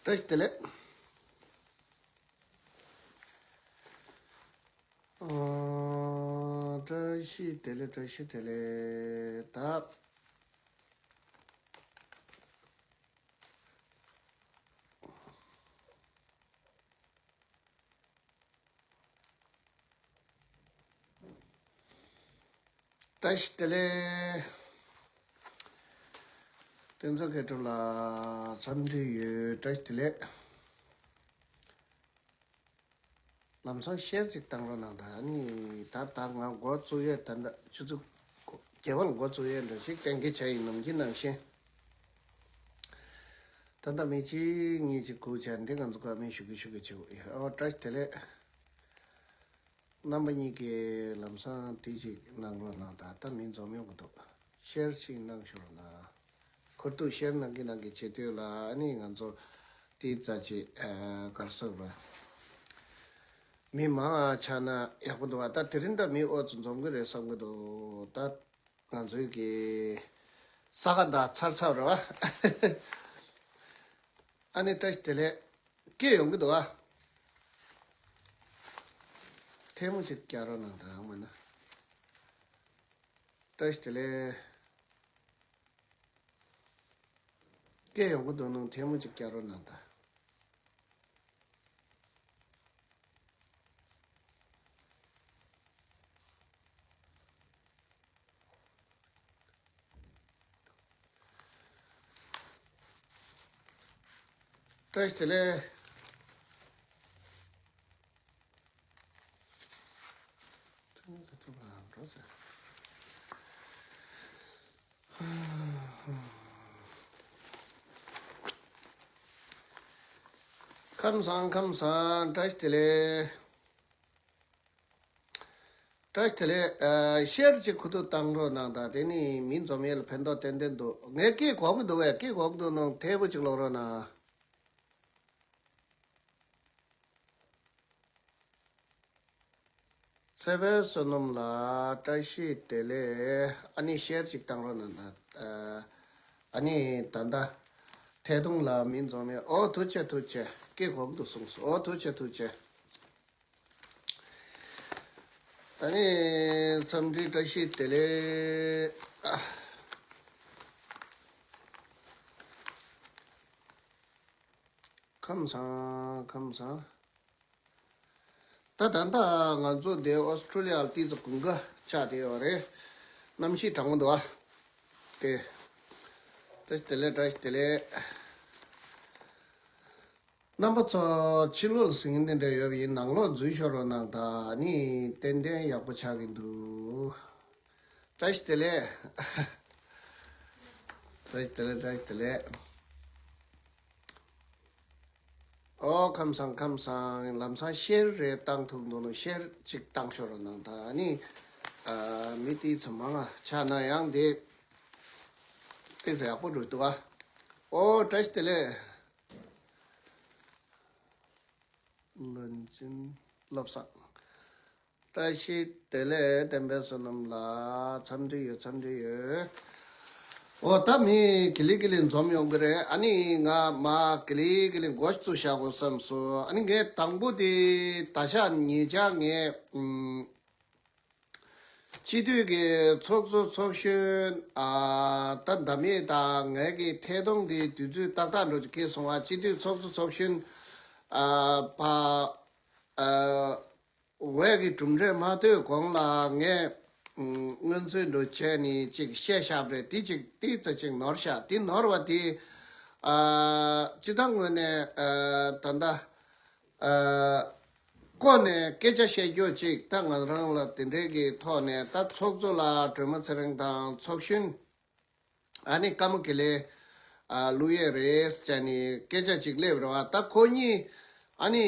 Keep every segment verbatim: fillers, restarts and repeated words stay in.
བཀྲ་ཤིས་བདེ་ལེགས། ཨ། བཀྲ་ཤིས་བདེ་ལེགས། བཀྲ་ཤིས་བདེ་ལེགས། ད། བཀྲ་ཤིས་བདེ་ལེགས། བསྟན་འཛིན་མཁས་གྲུབ་ལགས་འཚམས་འདྲི་ཡོད། བཀྲ་ཤིས་བདེ་ལེགས། ལམ་སང་ཤེར་ཅིག་བཏང་རོགས་གནང་དང་། ཨ་ནི་ད་ད་ང་འགོ་བཙུགས་ཡས། ད་ད་ཆུ་ཚོད་བརྒྱད་པ་ལ་འགོ་བཙུགས་ཡས་འདྲ་ཞིག་གཏན་འཁེལ་བྱས་ཡིན། ནམ་རྒྱུན་ནང་བཞིན། ད་ད་མི་གཅིག་གཉིས་ཅིག་སྒུག་བྱས། འདི་ང་ཚོ་བཀའ་མོལ་ཞུ་གི་ཞུ་གི་བྱེད་དགོས་ཡོད། ཨོ། བཀྲ་ཤིས་བདེ་ལེགས། རྣམ་པ་གཉིས་ཀྱིས་ལམ་སང་དེ་ཅིག་གནང་རོགས་གནང་དང་། ད་མི་འཛོམས་ཡོང་གི་འདུག་ཤེར་ཅིག་གནང་ཤོག་རོགས་གནང་། ཁོ་ཐུག་ཤེར་གནང་གི་གནང་གི་བྱེད་དུས་ལ། ཨ་ནི་ང་ཚོ་དེའི་རྩ་ཆེ། ཨ། གར་སོགས་ར་མི་མང་ང་ཆགས་ན་ཡག་པོ་འདུག་བ། ད་དེ་རིང་ད་མི་ཨོ་ཙི་འཛོམས་གི་རེད་བསམ་གི་འདུག་ད་ང་ཚོའི་གི་ས་ག་ཟླ་ཚར་ཚར་རེད་བ། ཨ་ནི་བཀྲ་ཤིས་བདེ་ལེགས། སྐད་ཡོང་གི་འདུག་ཨ། ཐལ་མོ་ཅིག་རྒྱག་རོགས་གནང་དང་། མ་ན། བཀྲ་ཤིས་བདེ་ལེགས། སྐད་ཡོང་གི་འདུག་ན་ཐལ་མོ་ཅིག་རྒྱག་རོགས་གནང་དང་། བཀྲ་ཤིས་བདེ་ལེགས། ཁམས་བཟང་། ཁམས་བཟང་། བཀྲ་ཤིས་བདེ་ལེགས། བཀྲ་ཤིས་བདེ་ལེགས། ཨ། ཤེར་ཅིག་ཁུ་ཐུག་བཏང་རོགས་གནང་དང་། དེ་ནི་མི་འཛོམས་ཡས་ལ་ཕན་ཐོགས་ཏན་ཏན་འདུག་ངས་སྐད་གོ་གི་འདུག་བས། སྐད་གོ་གི་འདུག་ན་ཐལ་པོ་ཅིག་ལོག་རོགས་གནང་། ཚེ་འཕེལ་བསོད་ནམས་ལགས་བཀྲ་ཤིས་བདེ་ལེགས། ཨ་ནི་ཤེར་ཅིག་བཏང་རོགས་གནང་དང་། ཨ། ཨ་ནི་ད་ལྟ་ཐད་གཏོང་ལ་མི་འཛོམས་ཡས། ཨོ། ཐུགས་རྗེ་ཆེ། ཐུགས་རྗེ་ཆེ། སྐད་གོ་གི་འདུག་གསུངས་སོང་། ཨོ། ཐུགས་རྗེ་ཆེ། ཐུགས་རྗེ་ཆེ། ད་ནི་འཚམས་འདྲི་བཀྲ་ཤིས་བདེ་ལེགས། ཨ། ཁམས་བཟང་། ཁམས་བཟང་། ད་ད་ལྟ་ང་ཚོ་འདི་ཨོ་སི་ཀྲོ་ལི་ཡ་ལ་ཏོག་ཙམ་དགུན་ཁ་ཆགས་བསྡད་ཡོད་རེད། གནམ་གཤིས་གྲང་མོ་འདུག་ཨ། དེ། བཀྲ་ཤིས་བདེ་ལེགས། བཀྲ་ཤིས་བདེ་ལེགས། རྣམ་པ་ཚོ་ཕྱི་ལོགས་ལ་ཟིང་འདི་འདྲ་ཡོད་པ་ཡིན། ནང་ལོགས་འཛུལ་ཤོག་རོགས་གནང་དང་། ཨ་ནི་ཏན་ཏན་ཡག་པོ་ཆགས་ཀྱི་འདུག་བཀྲ་ཤིས་བདེ་ལེགས། བཀྲ་ཤིས་བདེ་ལེགས། བཀྲ་ཤིས་བདེ་ལེགས། ཨོ། ཁམས་བཟང་། ཁམས་བཟང་། ལམ་སང་ཤེར་རེ་བཏང་ཐུབ་འདུག་ན་ཤེར་ཅིག་བཏང་ཤོག་རོགས་གནང་དང་། ཨ་ནི། ཨ། མི་ཏོག་ཙམ་མང་ང་ཆགས་ན་ཡང་དེ་ཏོག་ཙམ་ཡག་པོ་འགྲོ་འདུག་ཨ། ཨོ། བཀྲ་ཤིས་བདེ་ལེགས། བློན་ཆེན་བློ་བཟང་། བཀྲ་ཤིས་བདེ་ལེགས། བསྟན་འཕེལ་བསོད་ནམས་ལགས་འཚམས་འདྲི་ཡོད། འཚམས་འདྲི་ཡོད། ཨོ། ད་མི་གི་ལི་གི་ལི་འཛོམས་ཡོང་གི་རེད། ཨ་ནི་ང་མ་གི་ལི་གི་ལི་འགོ་བཙུགས་བཞག་དགོས་བསམ་སོང་། ཨ་ནི་ངས་དང་པོ་དེ་ད་ཆ་ཉེ་ཆར་ངས་ཨུམ། སྤྱི་འཐུས་ཀྱི་ཚོགས་གཙོ་ཚོགས་གཞོན། ཨ། ད་ཟླ་མེད་དང་ངའི་གི་ཐད་གཏོང་དེ་དུས་ཚོད་ཏག་ཏག་འགྲོ་གི་སོང་བ། སྤྱི་འཐུས་ཚོགས་གཙོ་ཚོགས་གཞོན། ཨ། ཕ། ཨ། འོས་ཀྱི་གྲུབ་འབྲས་མ་ཐོན་གོང་ལ་ངས་ཨུམ། སྔོན་ཚོད་འགྲོ་བྱས་ནས་ཅིག་བཤད་བཞག་པ་རེད། དེ་ཅིག་ཏོག་ཙམ་ཅིག་ནོར་བཞག་དེ་ནོར་བ་དེ། ཨ། སྤྱི་བཏང་ངོས་ནས། ཨ། ད་ལྟ། ཨ། བསྐོ་ནས་སྐད་ཆ་བཤད་རྒྱུ་ཅིག་ད་ང་རང་ལ་དེ་འདྲའི་གི་ཐོག་ནས། ད་ཚོགས་གཙོ་ལ་སྒྲོལ་མ་ཚེ་རིང་དང་ཚོགས་གཞོན། ཨ་ནི་ཀརྨ་དགེ་ལེགས། ཨ། བླུག་ཡས་རེད་བྱས་ནས་སྐད་ཆ་ཅིག་སླེབས་རེད་བ། ད་ཁོ་གཉིས་ཨ་ནི་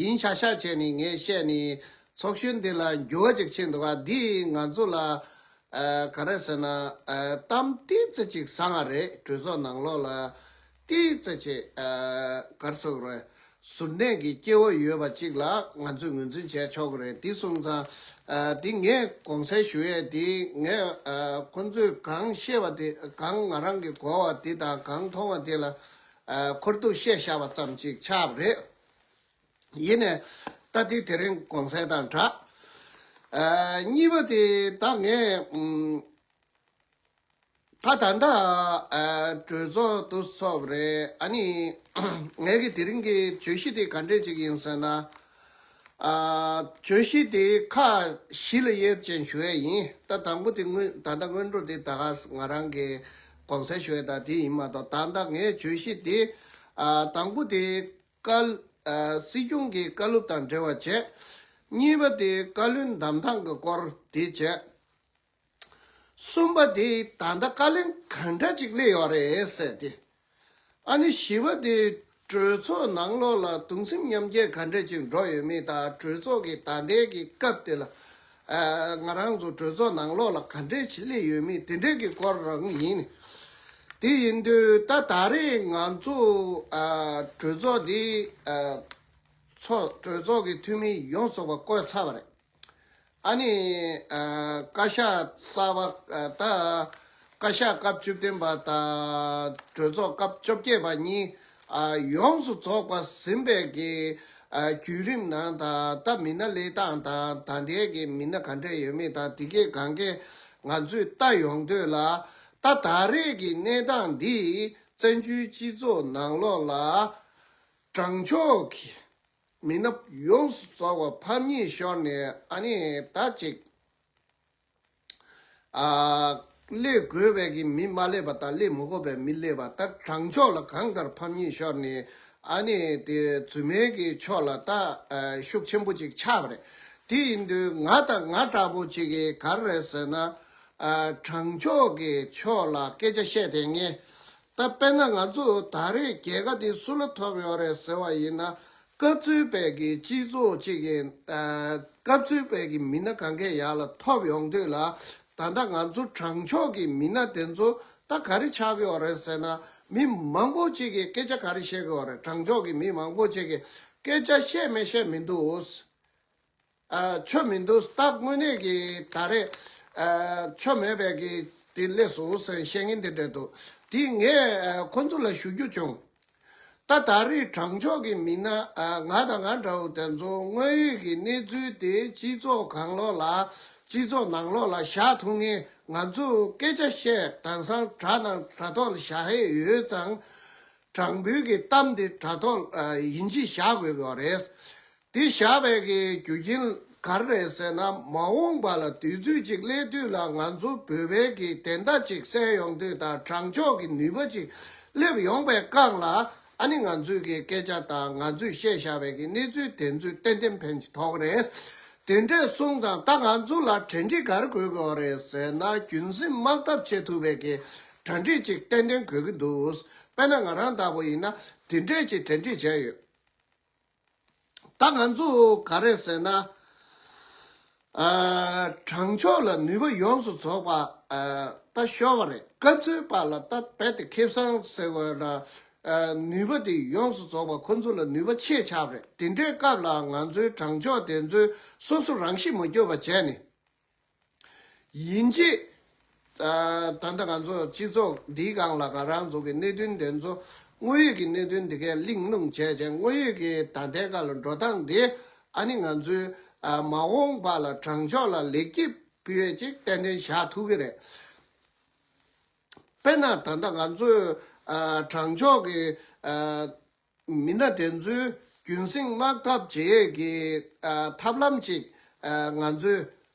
ཡིན་ཤག་ཤག་བྱས་ནས་ངས་བཤད་ནས་ཚོགས་གཞོན་འདི་ལ་འགྱུར་བ་ཅིག་ཕྱིན་འདུག་ག་འདིས་ང་ཚོ་ལ། ཨ། ག་རེ་ཟེར་ན། ཨ། གཏམ་ཏོག་ཙམ་ཅིག་བཟང་ང་རེད། གྲོས་ཚོགས་ནང་ལོགས་ལ་ཏོག་ཙམ་ཅིག་ཨ། ག་རེ་ཟེར་དགོས་རེད། གཟུར་གནས་ཀྱི་སྐྱེ་བོ་ཡོད་པ་ཅིག་ལ་ང་ཚོས་ངོས་འཛིན་བྱས་ཆོག་གི་རེད། དེ་སོང་ཙང་། ཨ། དེ་ངས་དགོངས་སེལ་ཞུ་ཡས་དེ་ངས། ཨ། ཁོ་ཚོས་གང་བཤད་པ་དེ། གང་ང་རང་གིས་གོ་བ་དེ་དང་གང་མཐོང་བ་དེ་ལ། ཨ་ཁོར་ཐུག་བཤད་བཞག་པ་ཙམ་ཅིག་ཆགས་པ་རེད། ཡིན་ནས་ད་དེ་དེ་རིང་གོང་གསལ་དང་སྦྲགས། ཨ་གཉིས་པ་དེ་ད་ངས་ཨུམ། ད་ད་ལྟ་ཨ་གྲོས་ཚོགས་དུ་ཚོགས་པ་རེད། ཨ་ནི་ངས་ཀྱི་དེ་རིང་གི་བརྗོད་གཞི་དེ་ག་འདྲས་ཅིག་ཡིན་ཟེར་ན། ཨ་བརྗོད་གཞི་དེ་ཁག་བཞི་ལ་དབྱེ་ཅན་ཞུ་ཡས་ཡིན། ད་དང་པོ་དེ་སྔོན་ད་ལྟ་སྔོན་འགྲོ་དེ་ད་ག་ང་རང་གི་གོང་གསལ་ཞུ་ཡས་ད་དེ་ཡིན་མ་གཏོགས། ད་ལྟ་ངའི་བརྗོད་གཞི་དེ་ཨ་དང་པོ་དེ་བཀའ་ཨ་སྲིད་སྐྱོང་གི་བཀའ་སློབ་དང་འབྲེལ་བ་བྱས། གཉིས་པ་དེ་བཀའ་བློན་འདེམས་སྟངས་ཀྱི་སྐོར་དེ་བྱས། གསུམ་པ་དེ་ད་ལྟ་བཀའ་བློན་ག་འདྲ་ཅིག་སླེབས་ཡོད་རེད་ཟེར་ཏེ། ཨ་ནི་བཞི་པ་དེ་གྲོས་ཚོགས་ནང་ལོགས་ལ་གདུང་སེམས་མཉམ་སྐྱེད་ག་འདྲ་ཅིག་འགྲོ་ཡོད་མེད་དང་། གྲོས་ཚོགས་ཀྱི་ད་ལྟའི་གི་སྐབས་དེ་ལ་ཨ་ང་རང་ཚོ་གྲོས་ཚོགས་ནང་ལོགས་ལ་ག་འདྲ་ཅིག་སླེབས་ཡོད་མེད་དེ་འདྲའི་གི་སྐོར་རང་ཡིན། དེ་ཡིན་དུས་ད་ད་རེས་ང་ཚོ་ཨ་གྲོས་ཚོགས་འདི་ཨ་ཚོགས་གྲོས་ཚོགས་ཀྱི་འཐུས་མི་ཡོངས་རྫོགས་པ་བསྐོས་ཚར་བ་རེད། ཨ་ནི་ཨ་བཀའ་ཤག་གསར་པ་ཨ་ད་བཀའ་ཤག་སྐབས་བཅུ་བདུན་པ་དང་གྲོས་ཚོགས་སྐབས་བཅོ་བརྒྱད་པ་གཉིས་ཨ་ཡོངས་སུ་རྫོགས་པ་ཟིན་པའི་གི་ཨ་བརྒྱུད་རིམ་ནང་དང་། ད་མི་སྣ་སླེབས་སྟངས་དང་། ད་ལྟའི་གི་མི་སྣ་ག་འདྲས་ཡོད་མེད་དང་། དེ་གས་གང་གས་ང་ཚོས་ལྟ་ཡོང་དུས་ལ། ད་ད་རེས་ཀྱི་གནས་སྟངས་འདི་བཙན་བྱོལ་སྤྱི་ཚོགས་ནང་ལོགས་ལ་དྲང་ཕྱོགས་ཀྱི་མི་སྣ་ཡོངས་སུ་རྫོགས་པ་ཕམ་ཉེས་ཤོར་ནས། ཨ་ནི་ད་ཅིག་ཨ་སླེབས་དགོས་པའི་གི་མི་མ་སླེབས་པ་དང་། སླེབས་མི་དགོས་པའི་མི་སླེབས་པ། ད་དྲང་ཕྱོགས་ལ་གང་ལྟར་ཕམ་ཉེས་ཤོར་ནས། ཨ་ནི་དེ་རྫུན་མའི་གི་ཕྱོགས་ལ་ད་ཨ་ཤུགས་ཆེན་པོ་ཅིག་ཆགས་པ་རེད། དེ་ཡིན་དུས་ང་དང་ང་འདྲ་པོ་ཅིག་གིས་ག་རེ་རེད་ཟེར་ན། ཨ་དྲང་ཕྱོགས་ཀྱི་ཕྱོགས་ལ་སྐད་ཆ་བཤད་བསྡད་མཁན། ད་དཔེར་ན་ང་ཚོ་ད་རེས་རྒྱལ་ཁ་དེ་སུ་ལ་ཐོབ་ཡོད་རེད་ཟེར་བ་ཡིན་ན། སྐབས་འཚོལ་བའི་གི་སྤྱི་ཚོགས་གཅིག་གི་ཨ་སྐབས་འཚོལ་བའི་གི་མི་སྣ་གང་གས་ཡར་ལ་ཐོབ་ཡོང་དུས་ལ། ད་ལྟ་ང་ཚོ་དྲང་ཕྱོགས་ཀྱི་མི་སྣ་དེ་ཚོ་ད་ག་རེ་ཆགས་ཀྱི་ཡོད་རེད་ཟེར་ན། མི་མང་པོ་ཅིག་གིས་སྐད་ཆ་ག་རེ་བཤད་ཀྱི་ཡོད་རེད། དྲང་ཕྱོགས་ཀྱི་མི་མང་པོ་ཅིག་གིས་སྐད་ཆ་བཤད་མི་བཤད་མི་འདུག་ཨ་ཆོ་མི་འདུག་ད་དངོས་གནས་ཀྱི་ད་རེས་ཨ་ཆོ་མེད་པའི་གི་དེ་སླེབས་སོང་ཟེར་བཤད་མཁན་དེ་འདྲ་འདུག་དེ་ངས་ཨ་ཁོ་ཚོ་ལ་ཞུ་རྒྱུ་བྱུང་། ད་ད་རེས་དྲང་ཕྱོགས་ཀྱི་མི་སྣ་ཨ་ང་དང་ང་འདྲ་བོ་དེ་ཚོ་དངོས་ཡོད་ཀྱི་གནས་ཚུལ་དེ་སྤྱི་ཚོགས་སྒང་ལོགས་ལ། སྤྱི་ཚོགས་ནང་ལོགས་ལ་བཞག་ཐུབ་མཁན། ང་ཚོས་སྐད་ཆ་བཤད་དེང་སང་དྲ་ནང་དྲ་ཐོག་ལ་བཞག་ཡས་ཡོད་ཙང་། དྲང་པོའི་གི་གཏམ་དེ་དྲ་ཐོག་ཨ་ཡིན་གཅིག་བཞག་དགོས་ཀྱི་ཡོད་རེད། དེ་བཞག་པའི་གི་རྒྱུ་རྐྱེན་ག་རེ་རེད་ཟེར་ན། མ་འོངས་པ་ལ་དུས་ཚོད་ཅིག་སླེབས་དུས་ལ་ང་ཚོ་བོད་པའི་གི་བདེན་མཐའ་ཅིག་གསལ་ཡོང་དུས་དང་། དྲང་ཕྱོགས་ཀྱི་ནུས་པ་ཅིག་སླེབས་ཡོང་པའི་སྒང་ལ། ཨ་ནི་ང་ཚོའི་གི་སྐད་ཆ་དང་། ང་ཚོས་བཤད་བཞག་པའི་གི་གནས་ཚུལ་དེ་ཚོས་ཏན་ཏན་ཕན་ཅིག་ཐོགས་རེད། དེ་འདྲས་སོང་ཙང་ད་ང་ཚོ་ལ་གྲ་སྒྲིག་ག་རེ་དགོས་ཀྱི་ཡོད་རེད་ཟེར་ན། རྒྱུན་སྲིང་དམག་འཐབ་བྱེད་ཐུབ་པའི་གི་གྲ་སྒྲིག་ཅིག་ཏན་ཏན་དགོས་ཀྱི་འདུག་དཔེར་ན་ང་རང་ལྟ་བུ་ཡིན་ན་དེ་འདྲས་ཅིག་གྲ་སྒྲིག་བྱས་ཡོད། ད་ང་ཚོ་ག་རེ་ཟེར་ན། ཨ་དྲང་ཕྱོགས་ལ་ནུས་པ་ཡོངས་སུ་རྫོགས་པ་ཨ་ད་ཤོར་བ་རེད། སྐབས་འཚོལ་བ་ལ་ད་རྦད་དེ་ཁེ་བཟང་ཟེར་བ་ལ་ཨ་ནུས་པ་དེ་ཡོངས་སུ་རྫོགས་པ་ཁོ་ཚོ་ལ་ནུས་པ་ཆེ་ཆགས་པ་རེད། དེ་འདྲའི་སྐབས་ལ་ང་ཚོའི་དྲང་ཕྱོགས་དེ་ཚོས་སོ་སོ་རང་ཤི་མ་རྒྱག་པ་བྱས་ནས། ཡིན་གཅིག་ཨ་ད་ལྟ་ང་ཚོ་སྤྱི་ཚོགས་འདིའི་སྒང་ལ་ང་རང་ཚོ་གི་གནད་དོན་དེ་ཚོ་དངོས་ཡོད་ཀྱི་གནད་དོན་འདི་གའི་གླེང་སློང་བྱས་བྱས། དངོས་ཡོད་ཀྱི་ད་ལྟའི་སྐབས་ལ་འགྲོ་སྟངས་འདི་ཨ་ནི་ང་ཚོའི་ཨ་མ་འོངས་པ་ལ་དྲང་ཕྱོགས་ལ་ལེགས་སྐྱེས་ཕུལ་ཡས་ཅིག་ཏན་ཏན་བཞག་ཐུབ་ཀྱི་རེད། དཔེར་ན་ད་ལྟ་ང་ཚོས་ཨ་དྲང་ཕྱོགས་ཀྱི་ཨ་མི་སྣ་དེ་ཚོའི་རྒྱུན་སྲིང་དམག་འཐབ་བྱེད་ཡས་ཀྱི་ཨ་ཐབས་ལམ་ཅིག་ཨ་ང་ཚོའི་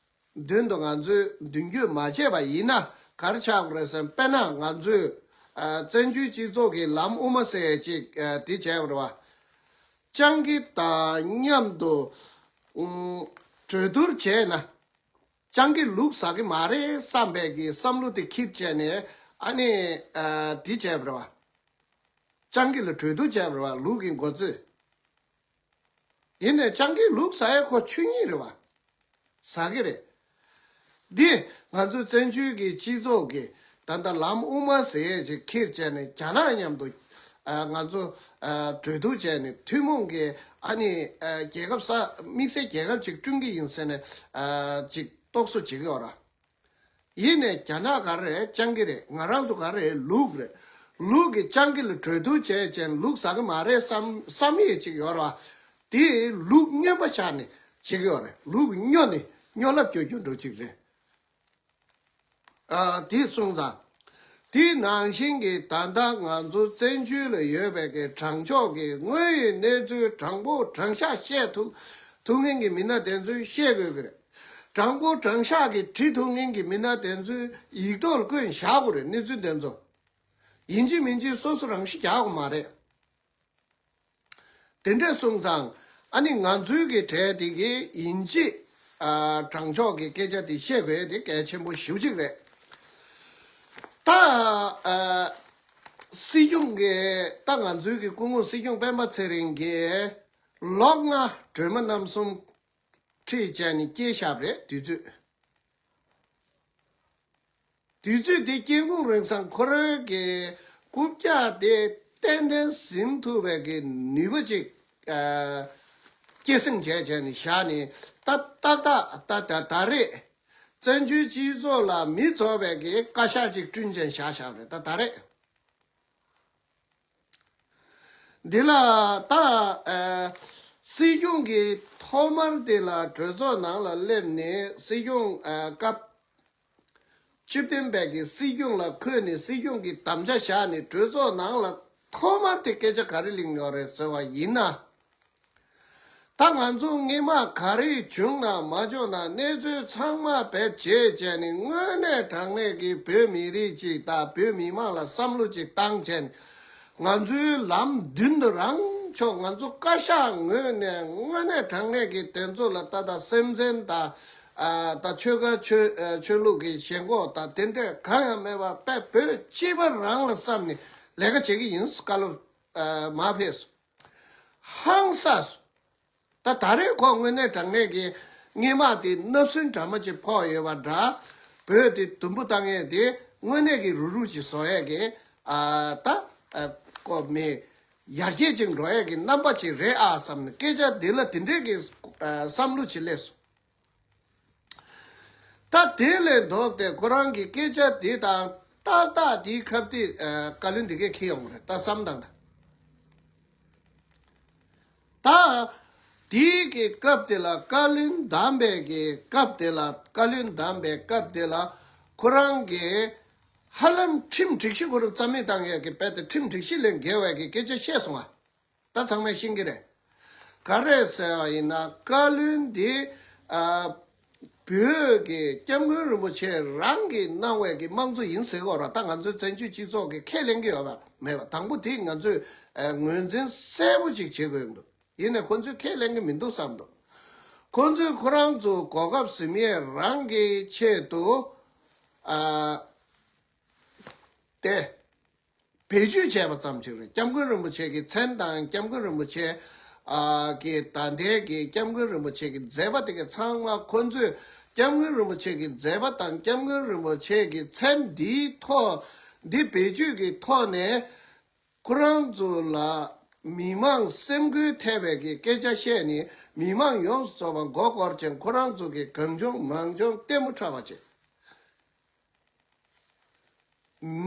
མདུན་དུ་ང་ཚོས་མདུན་སྐྱོད་མ་བྱས་པ་ཡིན་ན་ག་རེ་ཆགས་པ་རེད་ཟེར་ན། དཔེར་ན་ང་ཚོས་ཨ་བཙན་བྱོལ་སྤྱི་ཚོགས་ཀྱི་ལམ་དབུ་མ་ཟེར་ཡས་ཅིག་ཨ་དེ་བྱས་པ་རེད་བ། སྤྱང་ཀི་དང་མཉམ་དུ་ཨུམ་གྲོས་བསྡུར་བྱས་ན། སྤྱང་ཀི་ལུག་ཟ་གི་མ་རེད་བསམ་པའི་གི་བསམ་བློ་དེ་འཁྱེར་བྱས་ནས། ཨ་ནི་ཨ་འདི་བྱས་པ་རེད་བ། སྤྱང་ཀི་ལ་གྲོས་བསྡུར་བྱས་པ་རེད་བ། ལུག་གི་མགོ་ཚོས། ཡིན་ནའི་སྤྱང་ཀི་ལུག་ཟ་ཡས་ཁོ་ཆོས་ཉིད་རེད་བ། ཟ་གི་རེད། འདི་ང་ཚོའི་བཙན་བྱོལ་གྱི་སྤྱི་ཚོགས་ཀྱི་ད་ལྟ་ལམ་དབུ་མ་ཟེར་ཡས་ཅིག་འཁྱེར་བྱས་ནས། རྒྱ་ནག་མཉམ་དུ་ཨ་ང་ཚོ་ཨ་གྲོས་བསྡུར་བྱས་ནས། ཐུན་མོང་གི་ཨ་ནི་ཨ་རྒྱལ་ཁབ་གསར་དམིགས་བསལ་རྒྱལ་ཁབ་ཅིག་བསྐྲུན་གྱི་ཡིན་ཟེར་ནས་ཨ་ཅིག་རྟོག་བཟོ་བྱེད་ཀྱི་ཡོད་ར། ཡིན་ནའི་རྒྱ་ནག་ག་རེ་རེད། སྤྱང་ཀི་རེད། ང་རང་ཚོ་ག་རེ་རེད། ལུག་རེད། ལུག་གི་སྤྱང་ཀི་ལ་གྲོས་བསྡུར་བྱས་ཅན་ལུག་ཟ་གི་མ་རེད་བསམ་བསམ་ཡས་ཅིག་ཡོད་རེད་བ། དེ་ལུག་སྨྱོན་པ་བཞག་ནས་བྱེད་ཀྱི་ཡོད་རེད། ལུག་སྨྱོ་ནས་སྨྱོ་ལབ་སྐྱོ་སྐྱོ་འགྲོ་ཅིག་རེད། ཨ། དེ་གསུངས་ཙང་། དེ་ནང་བཞིན་གྱི་ད་ལྟ་ང་ཚོ་བཙན་བྱོལ་ལ་ཡོད་པའི་གི་དྲང་ཕྱོགས་ཀྱི་དངོས་ཡོད་གནས་ཚུལ་དྲང་པོ་དྲང་བཞག་བཤད་ཐུབ་ཐུབ་མཁན་གྱི་མི་སྣ་དེ་ཚོས་བཤད་དགོས་ཀྱི་རེད། དྲང་པོ་དྲང་བཞག་གི་བྲིས་ཐུབ་མཁན་གྱི་མི་སྣ་དེ་ཚོས་ཡིག་ཐོག་ལ་བཀོད་བཞག་དགོས་རེད། གནས་ཚུལ་དེ་ཚོ་ཡིན་གཅིག་མིན་གཅིག་སོ་སོ་རང་ཤི་རྒྱག་དགོས་མ་རེད། དེ་འདྲས་སོང་ཙང་ཨ་ནི་ང་ཚོའི་གི་གྲས་དེ་གི་ཡིན་གཅིག་ཨ། དྲང་ཕྱོགས་ཀྱི་སྐད་ཆ་དེ་བཤད་དགོས་དེ་གལ་ཆེན་པོ་ཞེ་པོ་ཅིག་རེད། ད་ཨ། སྲིད་སྐྱོང་གི་ད་ང་ཚོའི་གི་སྐུ་ངོ་སྲིད་སྐྱོང་སྤེན་པ་ཚེ་རིང་གིས་ལོ་ལྔ་སྒྲོལ་མ་རྣམ་གསུམ་ཁྲིད་བྱས་ནས་སྐྱེལ་བཞག་པ་རེད། དུས་ཚོད། དུས་ཚོད་དེ་སྐྱེལ་ཁུངས་རིང་སང་ཁོ་རང་གི་རྐུབ་བཀྱག་དེ་ཏན་ཏན་ཟིན་ཐུབ་པའི་གི་ནུས་པ་ཅིག་ཨ། སྐྱེད་སྲིང་བྱས་བྱས་ནས་བཞག་ནས་ད་ཏག་ཏག་ད་ད་ད་རེས་བཙན་བྱོལ་སྤྱི་ཚོགས་ལ་མི་ཚོགས་པའི་གི་བཀའ་ཤག་ཅིག་བསྐྲུན་བྱས་བཞག་བཞག་པ་རེད། ད་ད་རེས། འདི་ལ་ད་ཨ། སྲིད་སྐྱོང་གིས་ཐོག་མར་དེ་ལ་གྲོས་ཚོགས་ནང་ལ་སླེབས་ནས་སྲིད་སྐྱོང་ཨ། སྐབས་བཅུ་བདུན་པའི་གི་སྲིད་སྐྱོང་ལ་འཁོད་ནས་སྲིད་སྐྱོང་གི་དམ་བཅའ་བཞག་ནས་གྲོས་ཚོགས་ནང་ལ་ཐོག་མར་དེ་སྐད་ཆ་ག་རེ་གླེང་ཡོད་རེད་ཟེར་བ་ཡིན་ན། ད་ང་ཚོ་སྔོན་མ་ག་རེ་བྱུང་ན་མ་བྱུང་ན་གནས་ཚུལ་ཚང་མ་བེད་སྤྱད་བྱས་ནས་དངོས་གནས་དྲང་གནས་ཀྱི་བོད་མི་རིགས་ཅིག་དང་བོད་མི་མང་ལ་བསམ་བློ་ཅིག་བཏང་བྱས་ནས་ང་ཚོའི་ལམ་མདུན་དུ་རང་ཕྱོགས་ང་ཚོ་བཀའ་ཤག་ངོས་ནས་དངོས་གནས་དྲང་གནས་ཀྱི་དེ་ཚོ་ལ་ད་ལྟ་སེམས་ཅན་དང་ཨ། ད་ཆོལ་ཁ་ཆོས་ཨ། ཆོས་ལུགས་ཀྱི་ཞེན་ཁོག་དང་དེ་འདྲས་གང་ཡང་མེད་པ་དཔེ་བོད་སྤྱི་པ་རང་ལ་བསམ་ནས་ལས་ཀ་བྱེད་ཀྱི་ཡིན། བཀའ་སློབ་ཨ། མར་ཕེབས་སོང་། ཧང་སངས་སོང་། ད་ད་རེས་ཁོ་དངོས་གནས་དྲང་གནས་ཀྱི་སྔོན་མ་དེ་བརྣབ་སེམས་འདྲ་མ་ཅིག་ཕོག་ཡོད་པ་འདྲ། བོད་དེ་དུམ་བུ་བཏང་ཡས་དེ་དངོས་གནས་ཀྱི་རུག་རུག་ཅིག་བཟོ་ཡས་ཀྱི་ཨ། ད་ཨ། ཀོ་མི་ཡར་རྒྱས་ཅིག་འགྲོ་ཡས་ཀྱི་རྣམ་པ་ཅིག་རེད་ཨ་བསམ་ནས་སྐད་ཆ་འདི་ལ་དེ་འདྲས་ཀྱི་ཨ། བསམ་བློ་ཅིག་སླེབས་སོང་། ད་དེ་ལས་ལྡོག་སྟེ་ཁོ་རང་གི་སྐད་ཆ་དེ་དང་ཏག་ཏག་དེའི་ཁ་གཏད་ཨ། བཀའ་བློན་འདི་གས་འཁྱེར་ཡོང་བ་རེད། ད་བསམ་དང་ད། ད་དེའི་གི་སྐབས་དེ་ལ་བཀའ་བློན་བདམས་པའི་གི་སྐབས་དེ་ལ་བཀའ་བློན་བདམས་པའི་སྐབས་དེ་ལ་ཁོ་རང་གི་ཧ་ལམ་ཁྲིམས་སྒྲིག་གཞི་ཁོ་རང་རྩ་མེད་བཏང་ཡས་ཀྱི་དཔེ་དེ་ཁྲིམས་སྒྲིག་གཞི་ལས་འགལ་བའི་གི་སྐད་ཆ་བཤད་སོང་ང་། ད་ཚང་མས་ཤེས་ཀྱི་རེད། ག་རེ་ཟེར་བ་ཡིན་ན་བཀའ་བློན་འདི་ཨ། བོད་ཀྱི་སྐྱབས་མགོན་རིན་པོ་ཆེ་རང་གིས་གནང་བའི་གི་དམངས་གཙོ་ཡིན་ཟེར་གོ་ར། ད་ང་ཚོའི་བཙན་བྱོལ་སྤྱི་ཚོགས་ཀྱི་ཁས་ལེན་གྱི་ཡོད་པ་མེད་པ། དང་པོ་དེ་ང་ཚོས་ཨ། ངོས་འཛིན་གསལ་པོ་ཅིག་བྱེད་དགོས་འདུག་ཡིན་ནའི་ཁོ་ཚོས་ཁས་ལེན་གྱི་མི་འདུག་བསམ་འདུག་ཁོ་ཚོས་ཁོ་རང་ཚོ་གོ་སྐབས་ཟིན་ཡས་རང་གི་ཆེད་དུ་ཨ། དེ། བེད་སྤྱོད་བྱས་པ་ཙམ་ཅིག་རེད། སྐྱབས་མགོན་རིན་པོ་ཆེ་གི་མཚན་དང་སྐྱབས་མགོན་རིན་པོ་ཆེ་ཨ་གི་ད་ལྟའི་གི་སྐྱབས་མགོན་རིན་པོ་ཆེ་གི་མཛད་པ་དེ་ག་ཚང་མ་ཁོ་ཚོས་སྐྱབས་མགོན་རིན་པོ་ཆེ་གི་མཛད་པ་དང་སྐྱབས་མགོན་རིན་པོ་ཆེ་གི་མཚན་འདིའི་ཐོག་འདི་བེད་སྤྱོད་ཀྱི་ཐོག་ནས་ཁོ་རང་ཚོ་ལ་མི་མང་སེམས་འགུལ་ཐེབས་པའི་གི་སྐད་ཆ་བཤད་ནས་མི་མང་ཡོངས་སུ་རྫོགས་པ་མགོ་སྐོར་ཅན་ཁོ་རང་ཚོ་གི་གང་བྱུང་མང་བྱུང་ལྟད་མོ་འཁྲབ་པ་བྱེད།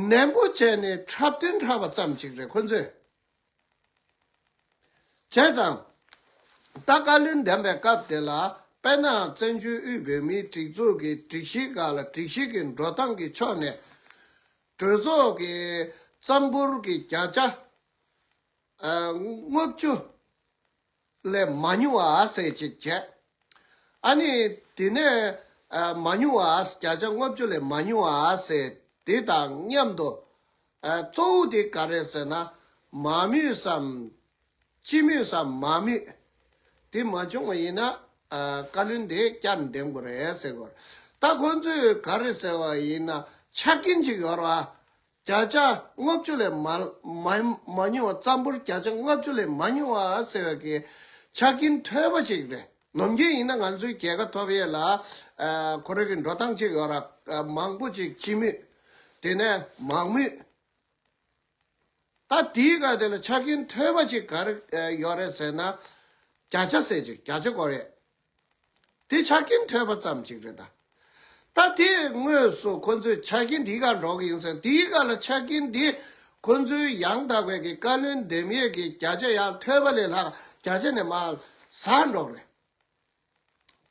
ནན་པོ་བྱས་ནས་འཁྲབ་སྟོན་འཁྲབ་པ་ཙམ་ཅིག་རེད་ཁོ་ཚོས། བྱས་ཙང་། ད་བཀའ་བློན་འདེམས་པའི་སྐབས་དེ་ལ་དཔེར་ན་བཙན་བྱོལ་དབུས་བོད་མིའི་སྒྲིག་འཛུགས་ཀྱི་སྒྲིག་གཞི་སྒང་ལ་སྒྲིག་གཞི་གི་འགྲོ་སྟངས་ཀྱི་ཕྱོགས་ནས་གྲོས་ཚོགས་ཀྱི་རྩ་འབོར་གྱི་བརྒྱ་ཆ་ཨ། ལྔ་བཅུ་ལས་མ་ཉུང་བ་ཟེར་ཅིག་བྱས། ཨ་ནི་དེ་ནས་ཨ། མ་ཉུང་བ་བརྒྱ་ཆ་ལྔ་བཅུ་ལས་མ་ཉུང་བ་ཟེར་དེ་དང་མཉམ་དུ་ཨ། གཙོ་བོ་དེ་ག་རེ་ཟེར་ན་མང་མོས་སམ་སྤྱི་མོས་སམ་མང་མོས་དེ་མ་བྱུང་བ་ཡིན་ན་ཨ། བཀའ་བློན་དེ་བསྐྱར་འདེམས་དགོས་རེད་ཟེར་དགོས་རེད། ད་ཁོ་ཚོས་ག་རེ་ཟེར་བ་ཡིན་ན་ཆ་རྐྱེན་ཅིག་ཡོད་རེད་བ། བརྒྱ་ཆ་ལྔ་བཅུ་ལས་མ་མ་མ་ཉུང་བ། རྩ་འབོར་བརྒྱ་ཆ་ལྔ་བཅུ་ལས་མ་ཉུང་བ་ཟེར་བའི་གི་ཆ་རྐྱེན་ཐོས་པ་ཅིག་རེད། ནམ་རྒྱུན་ཡིན་ན་ང་ཚོའི་རྒྱལ་ཁ་ཐོབ་ཡས་ལ་ཨ། ཁོ་རང་གི་འགྲོ་སྟངས་ཅིག་ཡོད་ར། ཨ། མང་པོ་ཅིག་སྤྱི་མོས། དེ་ནས་མང་མོས། ད་དེའི་སྒང་དེ་ལ་ཆ་རྐྱེན་ཐོས་པ་ཅིག་ག་རེ་ཡོད་རེད་ཟེར་ན་བརྒྱ་ཆ་ཟེར་ཅིག་བརྒྱ་ཆ་དགོས་རེད། དེ་ཆ་རྐྱེན་ཐོས་པ་ཙམ་ཅིག་རེད་ད། ད་དེ་དངོས་སུ་ཁོ་ཚོས་ཆ་རྐྱེན་དེའི་སྒང་འགྲོ་གི་ཡིན་ཟེར། དེའི་སྒང་ལ་ཆ་རྐྱེན་དེ་ ཁོ་ཚོའི་ཡང་དག་པའི་གི་བཀའ་བློན་འདེམས་ཡས་ཀྱི་བརྒྱ་ཆ་ཡར་ཐོན་པ་ལས་ལྷག་བརྒྱ་ཆ་ནས་མར་ཟག་འགྲོ་གི་རེད།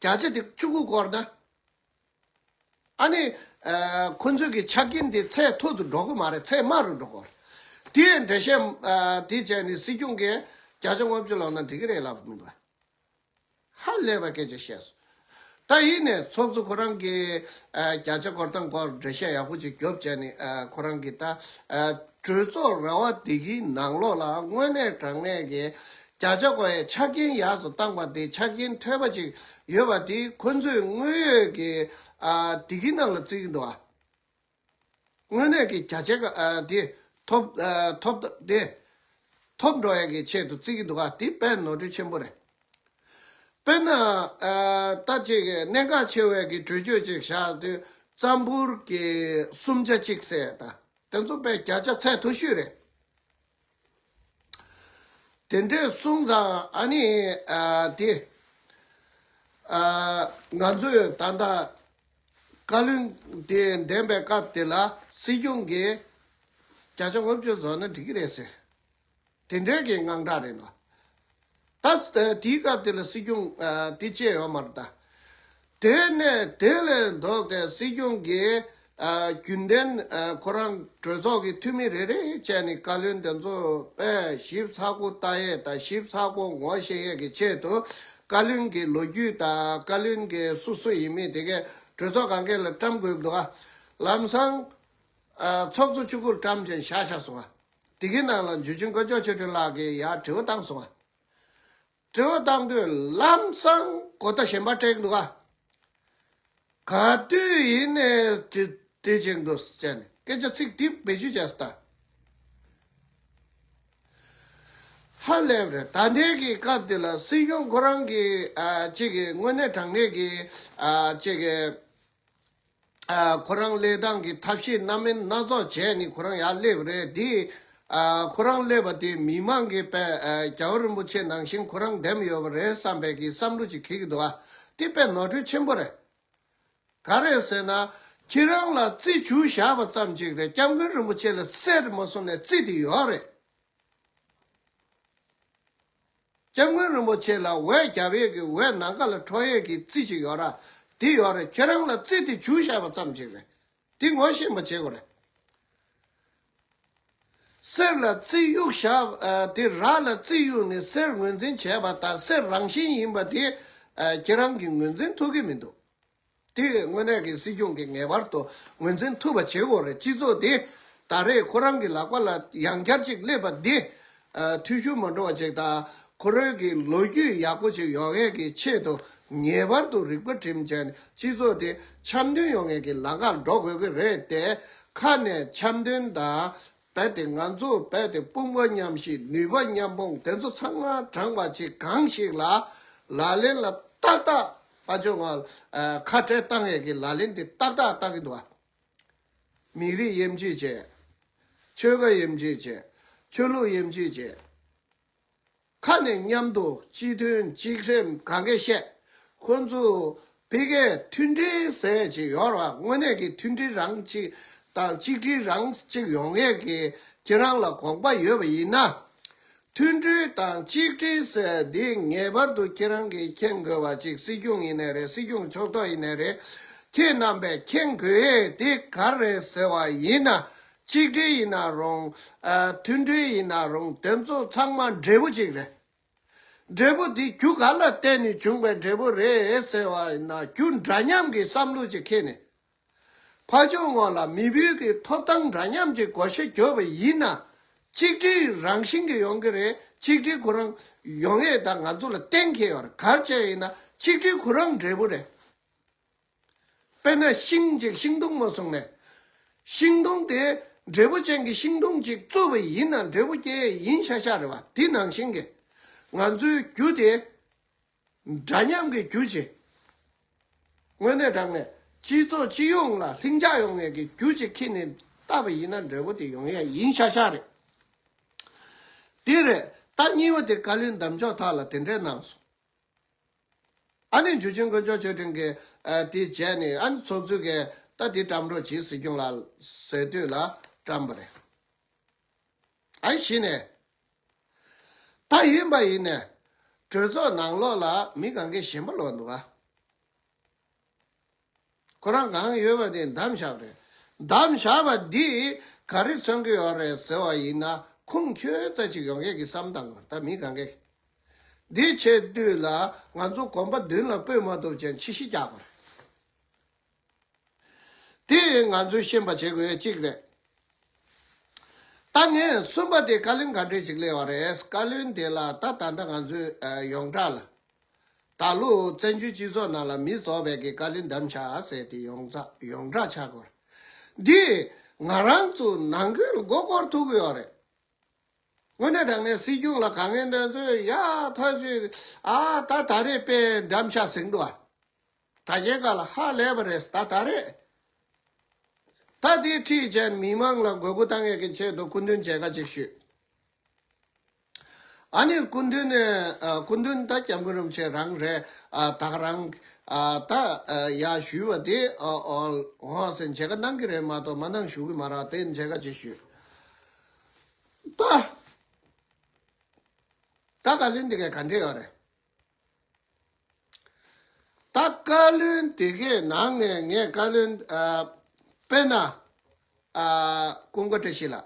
བརྒྱ་ཆ་དེ་བཅུ་དགུ་སྐོར་ན། ཨ་ནི། ཨ། ཁོ་ཚོའི་གི་ཆ་རྐྱེན་དེ་ཚད་མཐོ་དུ་འགྲོ་གི་མ་རེད། ཚད་དམའ་རུ་འགྲོ་གི་རེད། དེའི་འགྲེལ་བཤད། ཨ། དེ་བྱས་ནས་སྲིད་སྐྱོང་གིས་བརྒྱ་ཆ་ལྔ་བཅུ་ལོན་ན་འགྲིག་གི་རེད་ལབ་མི་འདུག་ཧ་ལས་པ་སྐད་ཆ་བཤད་སོང་། ད་ཡིན་ནས་ཚོགས་གཙོ་ཁོ་རང་གིས། ཨ། བརྒྱ་ཆ་སྐོར་སྟངས་སྐོར་འགྲེལ་བཤད་ཡག་པོ་ཅིག་རྒྱོབ་བྱས་ནས། ཨ། ཁོ་རང་གིས་ད། ཨ། གྲོས་ཚོགས་ར་བ་འདི་གི་ནང་ལོགས་ལ་དངོས་གནས་དྲང་གནས་ཀྱི་བརྒྱ་ཆ་སྐོར་ཡའི་ཆ་རྐྱེན་ཡག་ཙམ་བཏང་པ་དེ། ཆ་རྐྱེན་མཐོན་པ་ཅིག་ཡོད་པ་དེ་ཁོ་ཚོས་དངོས་ཡོད་ཀྱི། ཨ། འདི་གི་ནང་ལ་བརྩི་གི་འདུག་ཨ། དངོས་གནས་ཀྱི་བརྒྱ་ཆ་ག་ཨ། དེ་ཐོབ། ཨ། ཐོབ་དེ་ཐོབ་འགྲོ་ཡ་གི་ཆེད་དུ་བརྩི་གི་འདུག་ག་དེ་དཔེ་ནོར་འཁྲུལ་ཆེན་པོ་རེད། དཔེར་ན། ཨ། ད་ཅིག་གནད་འགག་ཆེ་བའི་གི་གྲོས་ཆོད་ཅིག་བཞག་དུས་ཙམ་པུར་གྱི་གསུམ་ཆ་གཅིག་ཟེར། ད་དེ་ཚོ་དཔེ་བརྒྱ་ཆ་ཚད་མཐོ་ཤོས་རེད། དེ་འདྲས་གསུངས་ཙང་ཨ་ནི། ཨ། དེ། ཨ། ང་ཚོས་ད་ལྟ་བཀའ་བློན་དེ་འདེམས་པའི་སྐབས་དེ་ལ་སྲིད་སྐྱོང་གིས་བརྒྱ་ཆ་ལྔ་བཅུ་བཟོ་ན་འགྲིག་གི་རེད་ཟེར། དེ་འདྲའི་གི་དངངས་སྐྲག་རེད་འདུག་ད་དེའི་སྐབས་དེ་ལ་སྲིད་སྐྱོང་། ཨ། དེ་བཅད་ཡོད་མ་རེད་ད། དེ་ནས་དེ་ལས་ལྡོག་སྟེ་སྲིད་སྐྱོང་གིས། ཨ། རྒྱུན་ལྡན། ཨ། ཁོ་རང་གྲོས་ཚོགས་ཀྱི་འཐུས་མི་རེ་རེ་བྱས་ནས་བཀའ་བློན་དེ་ཚོ་དཔེ་ཞིབ་ཚགས་པོ་ལྟ་ཡས་དང་། ཞིབ་ཚགས་པོ་ངོ་ཤེས་ཡས་ཀྱི་ཆེད་དུ། བཀའ་བློན་གྱི་ལོ་རྒྱུས་དང་། བཀའ་བློན་གྱི་སུ་སུ་ཡིན་མིན་དེ་གས་གྲོས་ཚོགས་སྒང་གས་ལ་བཀྲམ་དགོས་འདུག་ཨ། ལམ་སང་། ཨ། ཚོགས་གཙོ་ཆུ་བུར་བཀྲམ་བྱས་བཞག་བཞག་སོང་ཨ། དེ་གི་ནང་ལ་འཇུ་ཆེན་དཀོན་མཆོག་ཆོས་སྒྲོན་ལགས་ཀྱིས་ཡར་དྲི་བ་བཏང་སོང་ཨ། དྲི་བ་བཏང་དུས་ལམ་སང་གོ་བརྡ་གཞན་པ་སྤྲད་འདུག་ག་ག་དུས་ཡིན་ནས་དེ་དེ་བྱེད་འདུག་ཟེར་ནས་སྐད་ཆ་ཚིག་འདི་བེད་སྤྱོད་བྱས་སོང་ད། ཧ་ལས་པ་རེད། ད་ལྟའི་གི་སྐབས་དེ་ལ་སྲིད་སྐྱོང་ཁོ་རང་གི། ཨ། གཅིག་གི་དངོས་གནས་དྲང་གནས་ཀྱི། ཨ། གཅིག་གི། ཨ། ཁོ་རང་སླེབས་སྟངས་ཀྱི་ཐབས་ཤེས་སྣ་མིན་སྣ་ཚོགས་བྱས་ནས་ཁོ་རང་ཡར་སླེབས་པ་རེད་དེ། ཨ། ཁོ་རང་སླེབས་པ་དེ་མི་མང་གིས་དཔེ། ཨ། རྒྱལ་བ་རིན་པོ་ཆེ་ནང་བཞིན་ཁོ་རང་འདེམས་ཡོད་པ་རེད་བསམ་པའི་གི་བསམ་བློ་ཅིག་འཁྱེར་གྱི་འདུག་ཨ། དེ་དཔེ་ནོར་འཁྲུལ་ཆེན་པོ་རེད། ག་རེ་ཟེར་ན། ཁྱེད་རང་ལ་རྩིས་བྱུག་བཞག་པ་ཙམ་ཅིག་རེད། སྐྱབས་མགོན་རིན་པོ་ཆེ་ལ་གསེར་མ་སོང་ནས་རྩིས་དེ་ཡོད་རེད། སྐྱབས་མགོན་རིན་པོ་ཆེ་ལ་འོད་རྒྱབ་ཡས་ཀྱི། འོད་ནམ་མཁའ་ལ་འཕྲོ་ཡས་ཀྱི་རྩིས་ཅིག་ཡོད་ར། དེ་ཡོད་རེད། ཁྱེད་རང་ལ་རྩིས་དེ་བྱུག་བཞག་པ་ཙམ་ཅིག་རེད། དེ་ངོ་ཤེས་པ་བྱེད་དགོས་རེད། གསེར་ལ་རྩིས་གཡུག་བཞག་ཨ། དེ་རག་ལ་རྩིས་གཡུག་ནས་གསེར་ངོས་འཛིན་བྱས་པ་དང་། གསེར་རང་བཞིན་ཡིན་པ་དེ། ཨ། ཁྱེད་རང་གིས་ངོས་འཛིན་ཐུབ་ཀྱི་མི་འདུག་དེ་དངོས་གནས་ཀྱི་སྲིད་སྐྱོང་གིས་ངེས་པར་དུ་ངོས་འཛིན་ཐུབ་པ་བྱེད་དགོས་རེད། སྤྱི་ཚོགས་དེ་ད་རེས་ཁོ་རང་གི་ལག་པ་ལ་ཡང་བསྐྱར་ཅིག་སླེབས་པ་འདི། ཨ། འཐུས་ཤོར་མ་འགྲོ་བ་ཅིག་དང་། ཁོ་རང་གི་ལོ་རྒྱུས་ཡག་པོ་ཅིག་ཡོང་ཡས་ཀྱི་ཆེད་དུ་ངེས་པར་དུ་རིག་པ་སྒྲིམ་བྱས་ནས་སྤྱི་ཚོགས་དེ་འཆམ་མཐུན་ཡོང་ཡས་ཀྱི་ལམ་ཁར་འགྲོ་དགོས་ཀྱི་རེད་དེ། ཁ་ནས་འཆམ་མཐུན་དང་། རྦད་དེ་ང་ཚོ་རྦད་དེ་དཔུང་པ་མཉམ་གཤིབ། ནུས་པ་མཉམ་སྤུངས། དེ་ཚོ་ཚང་མ་དྲངས་པ་ཅིག་གང་ཞིག་ལ་ལག་ལེན་ལ་ཏག་ཏག་ཕར་ཕྱོགས་ང་། ཨ། ཁ་བྲལ་བཏང་ཡས་ཀྱི་ལག་ལེན་དེ་ཏག་ཏག་བཏང་གི་འདུག་ག་མི་རིགས་དབྱེ་འབྱེད་བྱས། ཆོལ་ཁ་དབྱེ་འབྱེད་བྱས། ཆོས་ལུགས་དབྱེ་འབྱེད་བྱས། ཁ་ནས་མཉམ་དུ་གཅིག་མཐུན་གཅིག་སེམས་གང་ག་བཤད། ཁོ་ཚོ་ཕ་གིའི་མཐུན་སྒྲིལ་ཟེར་ཅིག་ཡོད་རེད་བ། དངོས་གནས་ཀྱི་མཐུན་སྒྲིལ་རང་ཅིག་དང་གཅིག་སྒྲིལ་རང་ཅིག་ཡོང་ཡས་ཀྱི་ཁྱེད་རང་ལ་དགོངས་པ་ཡོད་པ་ཡིན་ན། མཐུན་སྒྲིལ་དང་གཅིག་སྒྲིལ་ཟེར་འདི་ངེས་པར་དུ་ཁྱེད་རང་གིས་མཁྱེན་དགོས་པ་ཅིག་སྲིད་སྐྱོང་ཡིན་ནའི་རེད། སྲིད་སྐྱོང་ཕྱོགས་གཏོགས་ཡིན་ནའི་རེད། ཁྱེད་རྣམ་པས་མཁྱེན་དགོས་ཡས་དེ་ག་རེ་རེད་ཟེར་བ་ཡིན་ན། གཅིག་སྒྲིལ་ཡིན་ན་རུང་། ཨ། མཐུན་སྒྲིལ་ཡིན་ན་རུང་། དེ་ཚོ་ཚང་མ་འབྲས་བུ་གཅིག་རེད། འབྲས་བུ་འདི་རྒྱུ་ག་ལ་བརྟེན་ནས་བྱུང་བའི་འབྲས་བུ་རེད་ཟེར་བ་ཡིན་ན། རྒྱུ་འདྲ་མཉམ་གྱི་བསམ་བློ་ཅིག་འཁྱེར་ནས། ཕར་ཕྱོགས་ངོས་ལ་མི་བུ་གི་ཐོབ་ཐང་འདྲ་མཉམ་གྱི་བགོ་བཤའ་རྒྱོབ་པ་ཡིན་ན། གཅིག་སྒྲིལ་རང་བཞིན་གྱིས་ཡོང་གི་རེད། གཅིག་སྒྲིལ་ཁོ་རང་ཡོང་ཡས་ད་ང་ཚོ་ལ་གཏན་འཁེལ་ཡོད་རེད། ག་རེ་བྱས་ཡིན་ན་གཅིག་སྒྲིལ་ཁོ་རང་འབྲས་བུ་རེད། དཔེར་ན་ཤིང་ཅིག་ཤིང་སྡོང་མ་བཟུང་ནས། ཤིང་སྡོང་དེ་འབྲས་བུ་ཅན་གྱི་ཤིང་སྡོང་ཅིག་བཙུགས་པ་ཡིན་ན་འབྲས་བུ་སྐྱེ་ཡས་ཡིན་ཤག་ཤག་རེད་བ། དེ་ནང་བཞིན་གྱི་ང་ཚོའི་རྒྱུ་དེ་འདྲ་མཉམ་གྱི་རྒྱུ་ཅིག་དངོས་གནས་དྲང་གནས་སྤྱི་ཚོགས་སྤྱི་ཡོངས་ལ་ལྷིང་འཇགས་ཡོང་ཡས་ཀྱི་རྒྱུ་ཅིག་འཁྱེར་ནས་བཏབ་པ་ཡིན་ན་འབྲས་བུ་དེ་ཡོང་ཡས་ཡིན་ཤག་ཤག་རེད། དེ་རེད། ད་གཉིས་པ་དེ་བཀའ་བློན་འདེམས་ཕྱོགས་ཐོག་ལ་དེ་འདྲས་གནང་སོང་། ཨ་ནི་འཇུ་ཆེན་དཀོན་མཆོག་ཆོས་སྒྲོན་གྱིས། ཨ། དེ་བྱས་ནས། ཨ་ནི་ཚོགས་གཙོ་གིས་ད་དེ་བཀྲམ་རོགས་གྱིས་སྲིད་སྐྱོང་ལ་ཟེར་དུས་ལ་བཀྲམ་པ་རེད། ཨ་གཞི་ནས། ད་ཡིན་པ་ཡིན་ནས། གྲོས་ཚོགས་ནང་ལོགས་ལ་མི་གང་གས་ཞེན་པ་ལོག་འདུག་ག་ཁོ་རང་གང་ཡོད་པ་དེ་བདམས་བཞག་པ་རེད། བདམས་བཞག་པ་འདི་ག་རེ་མཚོན་གྱི་ཡོད་རེད་ཟེར་བ་ཡིན་ན། ཁུངས་འཁྱོལ་ཙམ་ཅིག་ཡོང་མཁན་གྱི་བསམ་བཏང་དགོས། ད་མི་གང་གས་འདི་བྱེད་དུས་ལ། ང་ཚོ་གོམ་པ་མདུན་ལ་སྤོས་མ་ཐུབ་ཅན་ཕྱི་བཤིག་རྒྱག་དགོས་རེད། དེ་ང་ཚོས་ཤེས་པ་བྱེད་དགོས་ཡ་གཅིག་རེད། ད་ངས་གསུམ་པ་དེ་བཀའ་བློན་ག་འདྲས་ཞིག་སླེབས་པ་རེད། བཀའ་བློན་དེ་ལ་ད་ད་ལྟ་ང་ཚོའི་ཨ་ཡོངས་གྲགས་ལ། ད་ལོ་བཙན་བྱོལ་སྤྱི་ཚོགས་ནང་ལ་མི་བཟོ་བའི་གི་བཀའ་བློན་བདམས་བྱ་ཟེར་དེ་ཡོངས་གྲགས་ཡོངས་གྲགས་ཆགས་དགོས་རེད། འདི་ང་རང་ཚོ་ནང་ཁུལ་མགོ་སྐོར་ཐུག་གི་ཡོད་རེད། དངོས་གནས་དྲང་གནས་སྲིད་སྐྱོང་ལ་དཀའ་ངལ་འདོན་ཚོད་ཡ་ཐག་ཆོད། ཨ་ད་ད་རེས་དཔེ་འདམ་ཤ་ཟིན་འདུག་ཨ། དྲ་རྒྱའི་སྒང་ལ་ཧ་ལས་པ་རེད། ད་ད་རེས། ད་དེ་ཁྲིད་བྱས་མི་མང་ལ་དགོས་མཁོ་བཏང་ཡས་ཀྱི་ཆེད་དུ་སྐུ་མདུན་མཇལ་ཁ་ཅིག་ཞུས། ཨ་ནི་སྐུ་མདུན་ནས་ཨ་སྐུ་མདུན་ད་སྐྱབས་མགོན་རིན་པོ་ཆེ་རང་རེད། ཨ་ད་ག་རང་ཨ་ད་ཨ་ཡ་ཞུས་པ་དེ་ཨ་ཨོ་ཨོ་ཟེར་མཇལ་ཁ་གནང་གི་རེད་མ་གཏོགས་མ་གནང་ཞུ་གི་མ་རེད། དེ་མཇལ་ཁ་ཅིག་ཞུས། ད་ད་བཀའ་བློན་འདི་གས་ག་འདྲས་ཡོད་རེད། ད་བཀའ་བློན་དེ་གའི་ནང་ནས་ངས་བཀའ་བློན་ཨ་དཔེར་ན་ཨ་ཀུན་དགའ་བཀྲ་ཤིས་ལགས།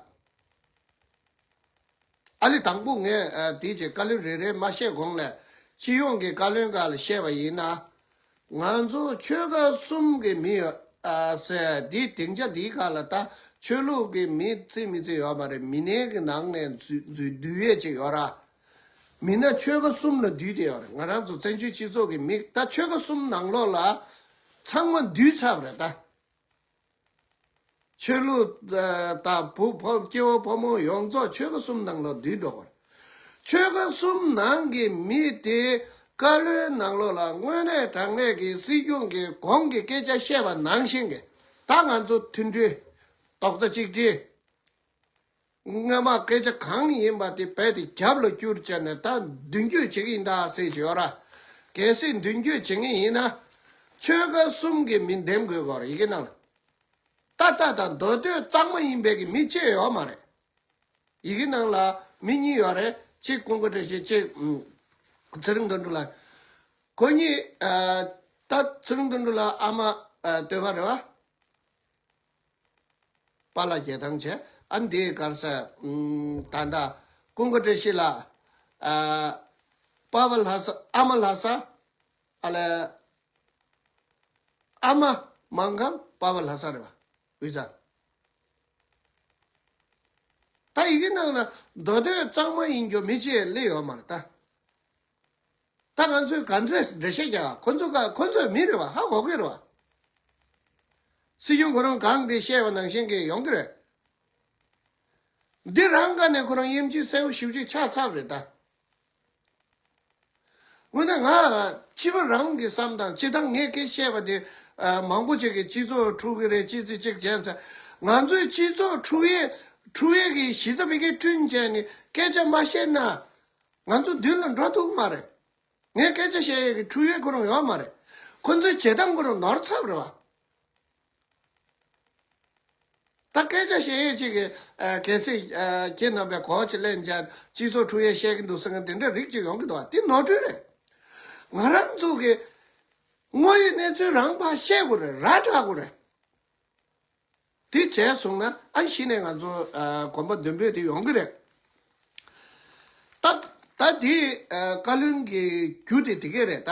ཨ་ལི་དང་པོ་ངས་ཨ་དེའི་ཆེད་བཀའ་བློན་རེ་རེ་མ་བཤད་གོང་ལ། སྤྱི་ཡོངས་ཀྱི་བཀའ་བློན་སྒང་ལ་བཤད་པ་ཡིན་ན། ང་ཚོ་ཆོལ་ཁ་གསུམ་གྱི་མི་ཡོད་ཨ་ཟེར། འདི་སྡིངས་ཆ་འདིའི་སྒང་ལ་ད་ཆོས་ལུགས་ཀྱི་མི་རྩི་མི་རྩི་ཡོད་མ་རེད། མི་སྣའི་གི་ནང་ནས་འཛུལ་འཛུལ་འདུས་ཡས་ཅིག་ཡོད་ར། མི་སྣ་ཆོལ་ཁ་གསུམ་ལ་འདུས་ཏེ་ཡོད་རེད། ང་རང་ཚོ་བཙན་བྱོལ་སྤྱི་ཚོགས་ཀྱི་མི་ད་ཆོལ་ཁ་གསུམ་ནང་ལོགས་ལ་ཚང་མ་འདུས་ཚར་བ་རེད་ད། ཆོས་ལུགས་ཨ་དང་བུ་ཕོ་སྐྱེ་བོ་ཕོ་མོ་ཡོངས་རྫོགས་ཆོལ་ཁ་གསུམ་ནང་ལོགས་འདུས་འགྲོ་བ་རེད། ཆོལ་ཁ་གསུམ་ནང་གི་མི་དེ་བཀའ་བློན་ནང་ལོགས་ལ་དངོས་གནས་དྲང་གནས་ཀྱི་སྲིད་སྐྱོང་གི་གོང་གི་སྐད་ཆ་བཤད་པ་ནང་བཞིན་གྱི་ད་ང་ཚོ་མཐུན་སྒྲིལ། རྡོག་རྩ་གཅིག་སྒྲིལ། སྔོན་མ་སྐད་ཆ་གང་ཡིན་པ་དེ་རྦད་དེ་རྒྱབ་ལ་བསྐྱུར་བྱས་ནས་ད་མདུན་སྐྱོད་བྱེད་ཀྱི་ཡིན་ད་ཟེར་གྱི་ཡོད་ར། གལ་སྲིད་མདུན་སྐྱོད་བྱེད་ངེས་ཡིན་ན། ཆོལ་ཁ་གསུམ་གྱི་མི་འདེམས་དགོས་གོ་ར། ཡི་གེ་ནང་ལ། ཏག་ཏག་དང་མདོ་སྟོད་གཙང་མ་ཡིན་པའི་གི་མི་གཅིག་ཡོད་མ་རེད། ཡི་གེ་ནང་ལ་མི་གཉིས་ཡོད་རེད། གཅིག་ཀུན་དགའ་བཀྲ་ཤིས། གཅིག་ཨུམ། ཚེ་རིང་དོན་གྲུབ་ལགས། ཁོ་གཉིས་ཨ་ད་ཚེ་རིང་དོན་གྲུབ་ལགས་ཨ་མ་ཨ་སྟོད་པ་རེད་བ། པཱ་ལགས་རྒྱལ་ཐང་བྱས། ཨ་འདི་གར་ས་ཨུམ་ད་ལྟ་ཀུན་དགའ་བཀྲ་ཤིས་ལགས། ཨ་པཱ་པཱ་ལྷ་ས། ཨ་མ་ལྷ་ས། ཨ་ལ། ཨ་མ་སྨར་ཁམས། པཱ་པཱ་ལྷ་ས་རེད་བ། དབུས་གཙང་། ད་ཡི་གེ་ནང་ལ་མདོ་སྟོད་གཙང་མ་ཡིན་རྒྱུ་མི་གཅིག་སླེབས་ཡོད་མ་རེད་ད། ད་ང་ཚོས་ག་ཚོད་འགྲེལ་བཤད་རྒྱག་ཁོ་ཚོ་ག་ཁོ་ཚོས་མི་རེད་བ། ཧ་གོ་གི་རེད་བ། སྲིད་སྐྱོང་ཁོ་རང་གང་དེ་བཤད་པ་ནང་བཞིན་གྱི་ཡོང་གི་རེད། འདི་རང་ག་ནས་ཁོ་རང་དབྱིན་ཇི་གསལ་པོ་ཞེ་པོ་ཅིག་ཆགས་ཚར་བ་རེད་ད། དངོས་གནས་ང་སྤྱི་པ་རང་གི་བསམ་དང་། སྤྱི་བཏང་ངས་སྐད་བཤད་པ་དེ་ཨ་མང་པོ་ཅིག་གིས་སྤྱི་ཚོགས་འཁྲུག་གི་རེད། ཅི་ཙི་ཅིག་བྱས་ཚེ། ང་ཚོའི་སྤྱི་ཚོགས་འཁྲུག་ཡས་འཁྲུག་ཡས་ཀྱི་གཞི་རྩ་བི་ཀའི་བསྐྲུན་བྱས་ནས་སྐད་ཆ་མ་བཤད་ན། ང་ཚོ་མདུན་ལ་འགྲོ་ཐུབ་ཀྱི་མ་རེད། ངས་སྐད་ཆ་བཤད་ཡས་ཀྱི་འཁྲུག་ཡས་ཁོ་རང་ཡོད་མ་རེད། ཁོ་ཚོའི་བྱེད་སྟངས་ཁོ་རང་ནོར་ཚར་བ་རེད་བ། ད་སྐད་ཆ་བཤད་ཡས་ཅིག་གི་ཨ་གལ་སྲིད་ཨ་ཁྱེད་རྣམ་པས་གོ་ཆ་ལེན་བྱས་སྤྱི་ཚོགས་འཁྲུག་ཡས་བཤད་ཀྱི་འདུག་ཟེར་མཁན་དེ་འདྲ་རིགས་ཅིག་ཡོང་གི་འདུག་བ། དེ་ནོར་འཁྲུལ་རེད། ང་རང་ཚོ་གི་དངོས་ཡོད་གནས་ཚུལ་རང་ཕར་བཤད་དགོས་རེད། ར་སྤྲད་དགོས་རེད། དེ་བྱས་སོང་ན་ཨ་གཞི་ནས་ང་ཚོ་ཨ་གོམ་པ་མདུན་སྤོས་དེ་ཡོང་གི་རེད། ད་ད་དེ་ཨ་བཀའ་བློན་གྱི་རྒྱུ་དེ་དེ་གས་རེད་ད།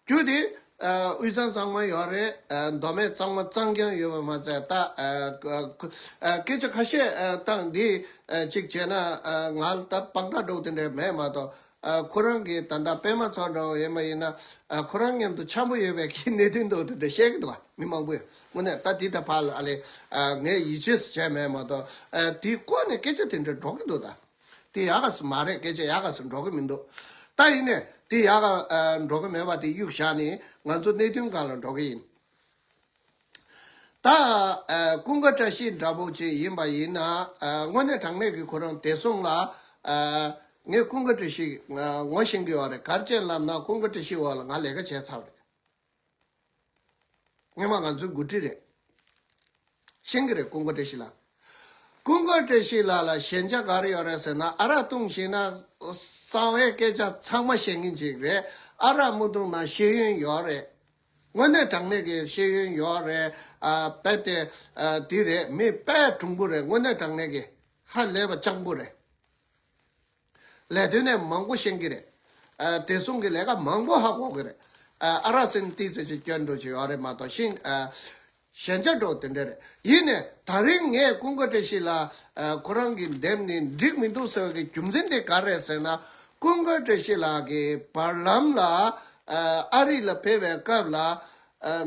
རྒྱུ་དེ་ཨ་དབུས་གཙང་གཙང་མ་ཡོད་རེད། ཨ་མདོ་སྨད་གཙང་མ་གཙང་རྐྱང་ཡོད་པ་མ་ཚད། ད་ཨ་ཨ་སྐད་ཆ་ཁ་ཤས་ཨ་བཏང་། འདི་ཨ་གཅིག་བྱས་ན་ཨ་ང་ལ་ད་དཔང་རྟགས་འདྲ་བོ་དེ་འདྲ་མེད་མ་གཏོགས། ཨ་ཁོ་རང་གིས་ད་ལྟ་པད་མ་ཚོ་འདྲ་བོ་ཡིན་པ་ཡིན་ན། ཨ་ཁོ་རང་མཉམ་དུ་འཆམ་པོ་ཡོད་པའི་གི་གནད་དོན་འདྲ་བོ་དེ་འདྲ་བཤད་ཀྱི་འདུག་བ། མི་མང་པོས་དངོས་གནས་ད་འདི་ད་ཕར་ལ་ཨ་ལས་ཨ་ངས་ཡིད་ཆེས་བྱས་མེད་མ་གཏོགས། ཨ་དེའི་སྐོར་ནས་སྐད་ཆ་དེ་འདྲ་འགྲོ་གི་འདུག་ད། དེ་ཡག་ག་ས་མ་རེད། སྐད་ཆ་ཡག་ག་ས་འགྲོ་གི་མི་འདུག། ད་ཡིན་ནས་དེ་ཡག་ག་ཨ་འགྲོ་གི་མེད་པ་དེ་གཡུག་བཞག་ནས་ང་ཚོ་གནད་དོན་སྒང་ལ་འགྲོ་གི་ཡིན། ད་ཨ་ཀུན་དགའ་བཀྲ་ཤིས་འདྲ་པོ་ཅིག་ཡིན་པ་ཡིན་ན། ཨ་དངོས་གནས་དྲང་གནས་ཀྱི་ཁོ་རང་བདེ་སྲུང་ལ་ཨ་ངས་ཀུན་དགའ་བཀྲ་ཤིས་ཨ་ངོ་ཤེས་ཀྱི་ཡོད་རེད། ག་རེ་བྱས་ལབ་ན་ཀུན་དགའ་བཀྲ་ཤིས་འོག་ལ་ང་ལས་ཀ་བྱས་ཚར་བ་རེད། སྔོན་མ་ང་ཚོའི་འགོ་ཁྲིད་རེད། ཤེས་ཀྱི་རེད་ཀུན་དགའ་བཀྲ་ཤིས་ལགས། ཀུན་དགའ་བཀྲ་ཤིས་ལགས་ལ་ཞན་ཆ་ག་རེ་ཡོད་རེད་ཟེར་ན། ཨ་རག་བཏུང་ཤེས་ན་གསང་བའི་སྐད་ཆ་ཚང་མ་བཤད་མཁན་ཅིག་རེད། ཨ་རག་མ་བཏུང་ན་ཤེས་ཡོན་ཡོད་རེད། དངོས་གནས་དྲང་གནས་ཀྱི་ཤེས་ཡོན་ཡོད་རེད། ཨ་དཔེ་དེ་ཨ་དེ་རེད། མི་དཔེ་གྲུང་པོ་རེད། དངོས་གནས་དྲང་གནས་ཀྱི་ཧ་ལས་པ་སྤྱང་པོ་རེད། ལས་དོན་ནས་མང་པོ་ཤེས་ཀྱི་རེད། ཨ་བདེ་སྲུང་གི་ལས་ཀ་མང་པོ་ཧ་གོ་གི་རེད། ཨ་ཨ་རག་ཟེར་ན་ཏིག་ཙམ་ཅིག་སྐྱོན་འགྲོ་ཅིག་ཡོད་རེད་མ་གཏོགས་ཤིང་ཨ་ཞན་ཆ་འགྲོ་དེ་འདྲ་རེད། ཡིན་ནས་ད་རིང་ངས་ཀུན་དགའ་བཀྲ་ཤིས་ལགས་ཨ་ཁོ་རང་གི་འདེམས་ནི་འགྲིག་མི་འདུག་ཟེར་བའི་རྒྱུ་མཚན་དེ་ག་རེད་ཟེར་ན། ཀུན་དགའ་བཀྲ་ཤིས་ལགས་ཀྱིས་བར་ལམ་ལ་ཨ་ཨ་རི་ལ་ཕེབས་པའི་སྐབས་ལ་ཨ་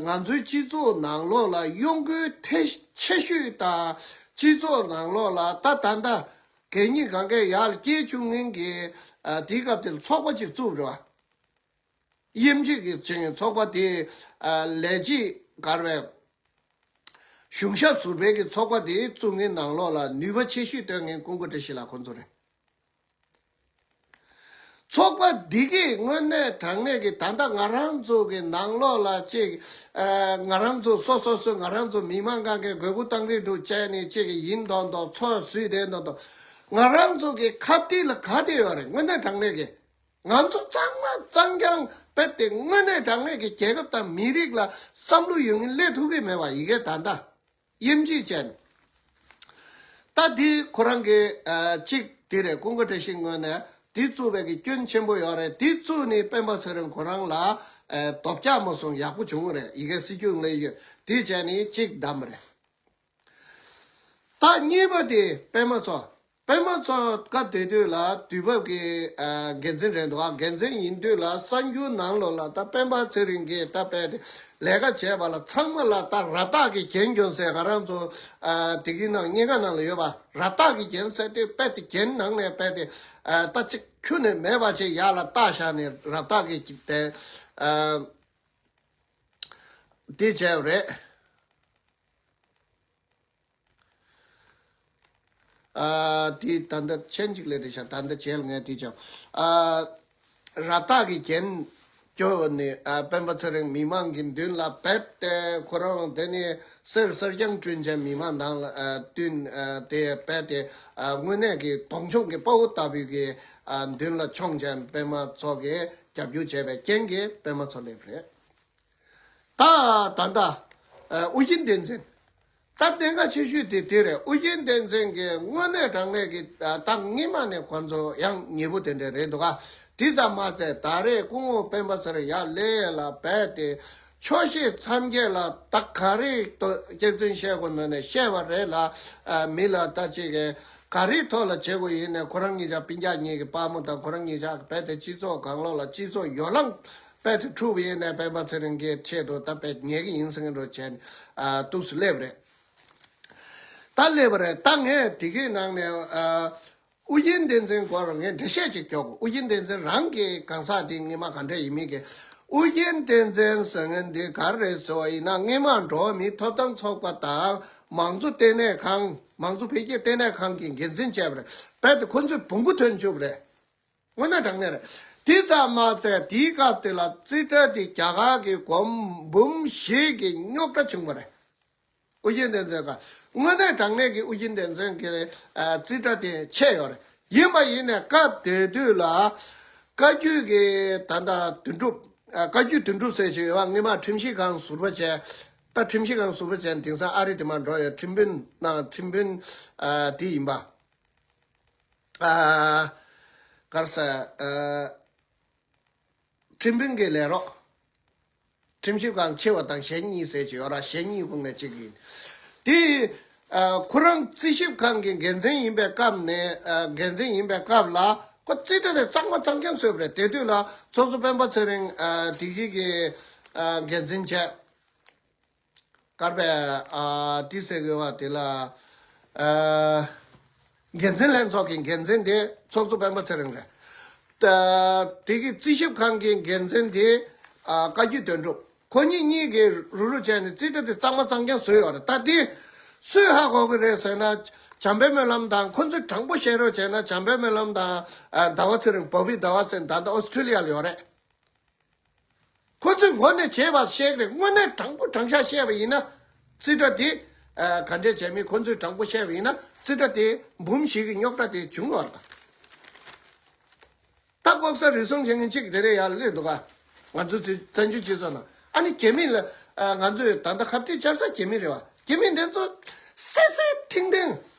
ང་ཚོའི་སྤྱི་ཚོགས་ནང་ལོགས་ལ་གཡོ་འགུལ་ཐེ་ཆེ་ཤོས་དང་སྤྱི་ཚོགས་ནང་ལོགས་ལ་ད་ད་ལྟ་གད་སྙིགས་གང་གས་ཡར་སྐྱེལ་བཅུག་མཁན་གྱི་ཨ་དེའི་སྐབས་དེར་ཚོགས་པ་གཅིག་བཙུགས་རེད་བ། དབྱེ་འབྱེད་ཀྱི་ཅིག་ཚོགས་པ་དེ་ཨ་ལས་བྱེད་གར་བའི་གཞུང་ཞབས་ཟུར་པའི་གི་ཚོགས་པ་དེ་བཙུགས་མཁན་ནང་ལོགས་ལ་ནུས་པ་ཆེ་ཤོས་བཏོན་མཁན་ཀུན་དགའ་བཀྲ་ཤིས་ལགས་ཁོང་ཚོ་རེད། ཚོགས་པ་འདི་གིས་དངོས་གནས་དྲང་གནས་ཀྱི་ད་ལྟ་ང་རང་ཚོ་གི་ནང་ལོགས་ལ་ཅིག་ཨ་ང་རང་ཚོ་སོ་སོ་སོ་ང་རང་ཚོ་མི་མང་གང་གའི་དགོས་མཁོ་བཏང་རིགས་འདུག་བྱས་ནས་ཅིག་ཡིན་མདོག་མདོག་ཚོགས་བསུས་དེ་མདོག་མདོག་ང་རང་ཚོ་གི་ཁ་གཏད་ལ་ག་དེ་ཡོད་རེད། དངོས་གནས་དྲང་གནས་ཀྱི། ང་ཚོ་གཙང་མ་གཙང་རྐྱང་རྦད་དེ་དངོས་གནས་དྲང་གནས་ཀྱི་རྒྱལ་ཁབ་དང་མི་རིགས་ལ་བསམ་བློ་ཡོད་མཁན་སླེབས་ཐུབ་ཀྱི་མེད་པ་ཡི་གེ་ད་ལྟ་དབྱེ་འབྱེད་བྱས་ནས། ད་འདི་ཁོ་རང་གི་ཨ་གཅིག་དེ་རེད། ཀུན་དགའ་བཀྲ་ཤིས་ངོས་ནས་འདི་བཙུགས་པའི་གི་སྐྱོན་ཆེན་པོ་ཡོད་རེད། འདི་བཙུགས་ནས་སྤེན་པ་ཚེ་རིང་ཁོ་རང་ལ་ཨ་དོ་ཕྱག་མ་སོང་ཡག་པོ་བྱུང་རེད། ཡི་གེ་སྲིད་སྐྱོང་ལས་ཡོད་དེ་བྱས་ནས་གཅིག་བདམས་རེད། ད་གཉིས་པ་དེ་པད་མ་མཚོ། པད་མ་མཚོ་སྐབས་དེ་དུས་ལ་དུས་བབ་ཀྱི་ཨ་འགན་འཛིན་རེད་འདུག་ཨ་འགན་འཛིན་ཡིན་དུས་ལ་གསར་འགྱུར་ནང་ལོགས་ལ་ད་སྤེན་པ་ཚེ་རིང་གིས་ད་དཔེ་དེ་ལས་ཀ་བྱས་པ་ལ་ཚང་མ་ལ་ད་རབ་རྟགས་ཀྱི་རྒྱན་གྱོན་ཟེར། ང་རང་ཚོ་ཨ་དེ་གི་ནང་སྙིང་ག་ནང་ལ་ཡོད་པ་རབ་རྟགས་ཀྱི་རྒྱན་ཟེར་དུས་དཔེ་དེ་རྒྱན་ནང་ནས་དཔེ་དེ་ཨ་ད་ཅིག་ཁྱོན་ནས་མེད་པ་ཅིག་ཡར་ལ་བཏགས་བཞག་ནས་རབ་རྟགས་ཀྱི་དེ་ཨ་དེ་བྱས་པ་རེད། ཨ་དེ་ད་ལྟ་མཆན་གཅིག་ལས་དེ་བྱ་ད་ལྟ་བྱས་ལ་ངས་དེ་བྱ་ཨ་རབ་རྟགས་ཀྱི་རྒྱན་སྐྱོར་ནས་ཨ་སྤེན་པ་ཚེ་རིང་མི་མང་གི་མདུན་ལ་རྦད་དེ་ཁོ་རང་དེ་ནས་གསེར་གསེར་རྐྱང་བསྐྲུན་བྱས་མི་མང་ནང་ལ་ཨ་བསྟུན་ཨ་དེ་རྦད་དེ་ཨ་དངོས་གནས་ཀྱི་གདོང་མཆོང་གི་དཔའ་བོ་ལྟ་བུའི་གི་ཨ་མདུན་ལ་མཆོང་བྱས་སྤེན་པ་མཚོ་གི་རྒྱབ་སྐྱོར་བྱས་པའི་རྐྱེན་གྱིས་སྤེན་པ་མཚོ་སླེབས་རེད། ད་ད་ལྟ་ཨ་ཨུ་རྒྱན་བསྟན་འཛིན། ད་གནད་འགག་ཆེ་ཤོས་དེ་དེ་རེད། ཨུ་རྒྱན་བསྟན་འཛིན་གྱི་དངོས་གནས་དྲང་གནས་ཀྱི་ཨ་ད་སྔོན་མ་ནས་ཁོང་ཚོ་ཡང་ཉེ་པོ་དེ་འདྲ་རེད་འདུག་ག་དེ་ཙམ་མ་ཚད་ད་རེས་སྐུ་ངོ་སྤེན་པ་ཚེ་རིང་ཡར་སླེབས་ལ་རྦད་དེ་ཆོས་བཤད་མཚམས་བརྒྱད་ལ་ད་ག་རེ་སྐྱག་རྫུན་བཤད་དགོས་ནོ་ནས་བཤད་པ་རེད་ལ། ཨ་མི་ལ་ད་ཅིག་ག་རེ་ཐོག་ལ་བྱེད་དགོས་ཡིན་ནས་ཁོ་རང་གཉིས་ཆ་སྤུན་ཀྱག་གཉིས་ཀྱི་དཔའ་མོ་དང་ཁོ་རང་གཉིས་ཆ་རྦད་དེ་སྤྱི་ཚོགས་གང་ལོགས་ལ་སྤྱི་ཚོགས་ཡོ་ལང་རྦད་དེ་འཁྲུག་པ་ཡིན་ནས་སྤེན་པ་ཚེ་རིང་གི་ཆེད་དུ་ད་རྦད་ཉལ་གི་ཡིན་ཟེར་མཁན་འདྲ་བྱས་ནས་ཨ་འདུག་སེ་སླེབས་རེད། ད་སླེབས་པ་རེད། ད་ངས་དེ་གའི་ནང་ནས་ཨ་ཨུ་རྒྱན་བསྟན་འཛིན་སྐོར་ངས་འགྲེལ་བཤད་ཅིག་རྒྱོབ་དགོས། ཨུ་རྒྱན་བསྟན་འཛིན་རང་གི་གང་ཟག་དེ་སྔོན་མ་ག་འདྲ་ཡིན་མིན་གྱི། ཨུ་རྒྱན་བསྟན་འཛིན་ཟེར་མཁན་འདི་ག་རེ་རེད་ཟེར་བ་ཡིན་ན། སྔོན་མ་འགྲོ་བ་མིའི་ཐོབ་ཐང་ཚོགས་པ་དང་མང་གཙོ་ལྟེ་གནས་ཁང་མང་གཙོ་འཕེལ་རྒྱས་ལྟེ་གནས་ཁང་གི་འགན་འཛིན་བྱས་པ་རེད། རྦད་དེ་ཁོ་ཚོས་བོང་གུ་ཐོན་བཅུག་པ་རེད། དངོས་གནས་དྲང་གནས་རེད། དེ་ཙམ་མ་ཚད་དེའི་སྐབས་དེ་ལ་རྩིས་ཁྲ་དེ་རྒྱ་གར་གྱི་སྒོར་འབུམ་བཞི་གི་རྙོག་དྲ་བྱུང་བ་རེད། ཨུ་རྒྱན་བསྟན་འཛིན་ག་དངོས་གནས་དྲང་གནས་ཀྱི་ཨུ་རྒྱན་བསྟན་འཛིན་གྱི་ཨ་རྩིས་ཁྲ་དེ་ཆད་ཡོད་རེད། ཡིན་པ་ཡིན་ནས་སྐབས་དེ་དུས་ལ་བཀའ་བརྒྱུད་ཀྱི་ད་ལྟ་དོན་གྲུབ་ཨ་བཀའ་བརྒྱུད་དོན་གྲུབ་ཟེར་ཞིག་ཡོད་པ། སྔོན་མ་ཁྲིམས་ཞིབ་ཁང་ཟུར་པ་བྱས། ད་ཁྲིམས་ཞིབ་ཁང་ཟུར་པ་བྱས་ནས་དེང་སང་ཨ་རི་དེ་མར་འགྲོ་ཡོད། ཁྲིམས་དཔོན་ནང་ཁྲིམས་དཔོན་ཨ་དེ་ཡིན་པ། ཨ་ག་རེ་ཟེར། ཨ་ཁྲིམས་དཔོན་གྱི་ལས་རོགས། ཁྲིམས་ཞིབ་ཁང་ཆེ་བ་དང་གཞན་གཉིས་ཟེར་གྱི་ཡོད་ར། གཞན་གཉིས་ཁོངས་ནས་གཅིག་ཡིན། དེ་ཨ་ཁོ་རང་རྩིས་ཞིབ་ཁང་གི་འགན་འཛིན་ཡིན་པའི་སྐབས་ནས་ཨ་འགན་འཛིན་ཡིན་པའི་སྐབས་ལ་ཁོ་རྩིས་ཁྲ་དེ་གཙང་མ་གཙང་རྐྱང་བཟོས་པ་རེད། དེ་དུས་ལ་ཚོགས་གཙོ་སྤེན་པ་ཚེ་རིང་ཨ་དེ་གི་གི་ཨ་འགན་འཛིན་བྱས། སྐར་པའི་ཨ་ཏི་སེ་གི་བ་དེ་ལ་ཨ་འགན་འཛིན་ལྷན་ཚོགས་ཀྱི་འགན་འཛིན་དེ་ཚོགས་གཙོ་སྤེན་པ་ཚེ་རིང་རེད། ད་དེ་གི་རྩིས་ཞིབ་ཁང་གི་འགན་འཛིན་དེ་ཨ་བཀའ་བརྒྱུད་དོན་གྲུབ། ཁོ་གཉིས་གཉིས་ཀྱིས་རུབ་རུབ་བྱས་ནས་རྩིས་ཁྲ་དེ་གཙང་མ་གཙང་རྐྱང་བཟོས་ཡོད་རེད། ད་དེ་སུས་ཧ་གོ་གི་རེད་ཟེར་ན། བྱམས་པའི་སྨོན་ལམ་དང་། ཁོ་ཚོས་དྲང་པོ་བཤད་རོགས་བྱས་ན་བྱམས་པའི་སྨོན་ལམ་དང་ཨ་ཟླ་བ་ཚེ་རིང་བོ་བི་ཟླ་བ་ཚེ་རིང་ད་ལྟ་ཨོ་སི་ཁྲི་ལི་ཡ་ལ་ཡོད་རེད། ཁོ་ཚོས་ངོ་ནས་བྱས་པ་བཤད་ཀྱི་རེད། དངོས་གནས་དྲང་པོ་དྲང་བཞག་བཤད་པ་ཡིན་ན། རྩིས་ཁྲ་དེ་ཨ་ག་འདྲས་བྱས་མིན་ཁོ་ཚོས་དྲང་པོ་བཤད་པ་ཡིན་ན་ རྩིས་ཁྲ་དེ་འབུམ་བཞི་གི་རྙོག་དྲ་དེ་བྱུང་བ་རེད། ད་ལྐོག་ཟ་རུལ་སུངས་བྱེད་མཁན་གཅིག་དེ་རེད་ཡར་སླེབས་འདུག་ག་ང་ཚོ་ཚོའི་བཙན་བྱོལ་སྤྱི་ཚོགས་ནང་། ཨ་ནི་རྒྱ་མི་ལ་ང་ཚོས་ད་ལྟ་ཁ་གཏད་བཅར་ས་རྒྱ་མི་རེད་བ། རྒྱ་མི་དེ་ཚོ་སེ་སེ་ཐིང་ཐིང་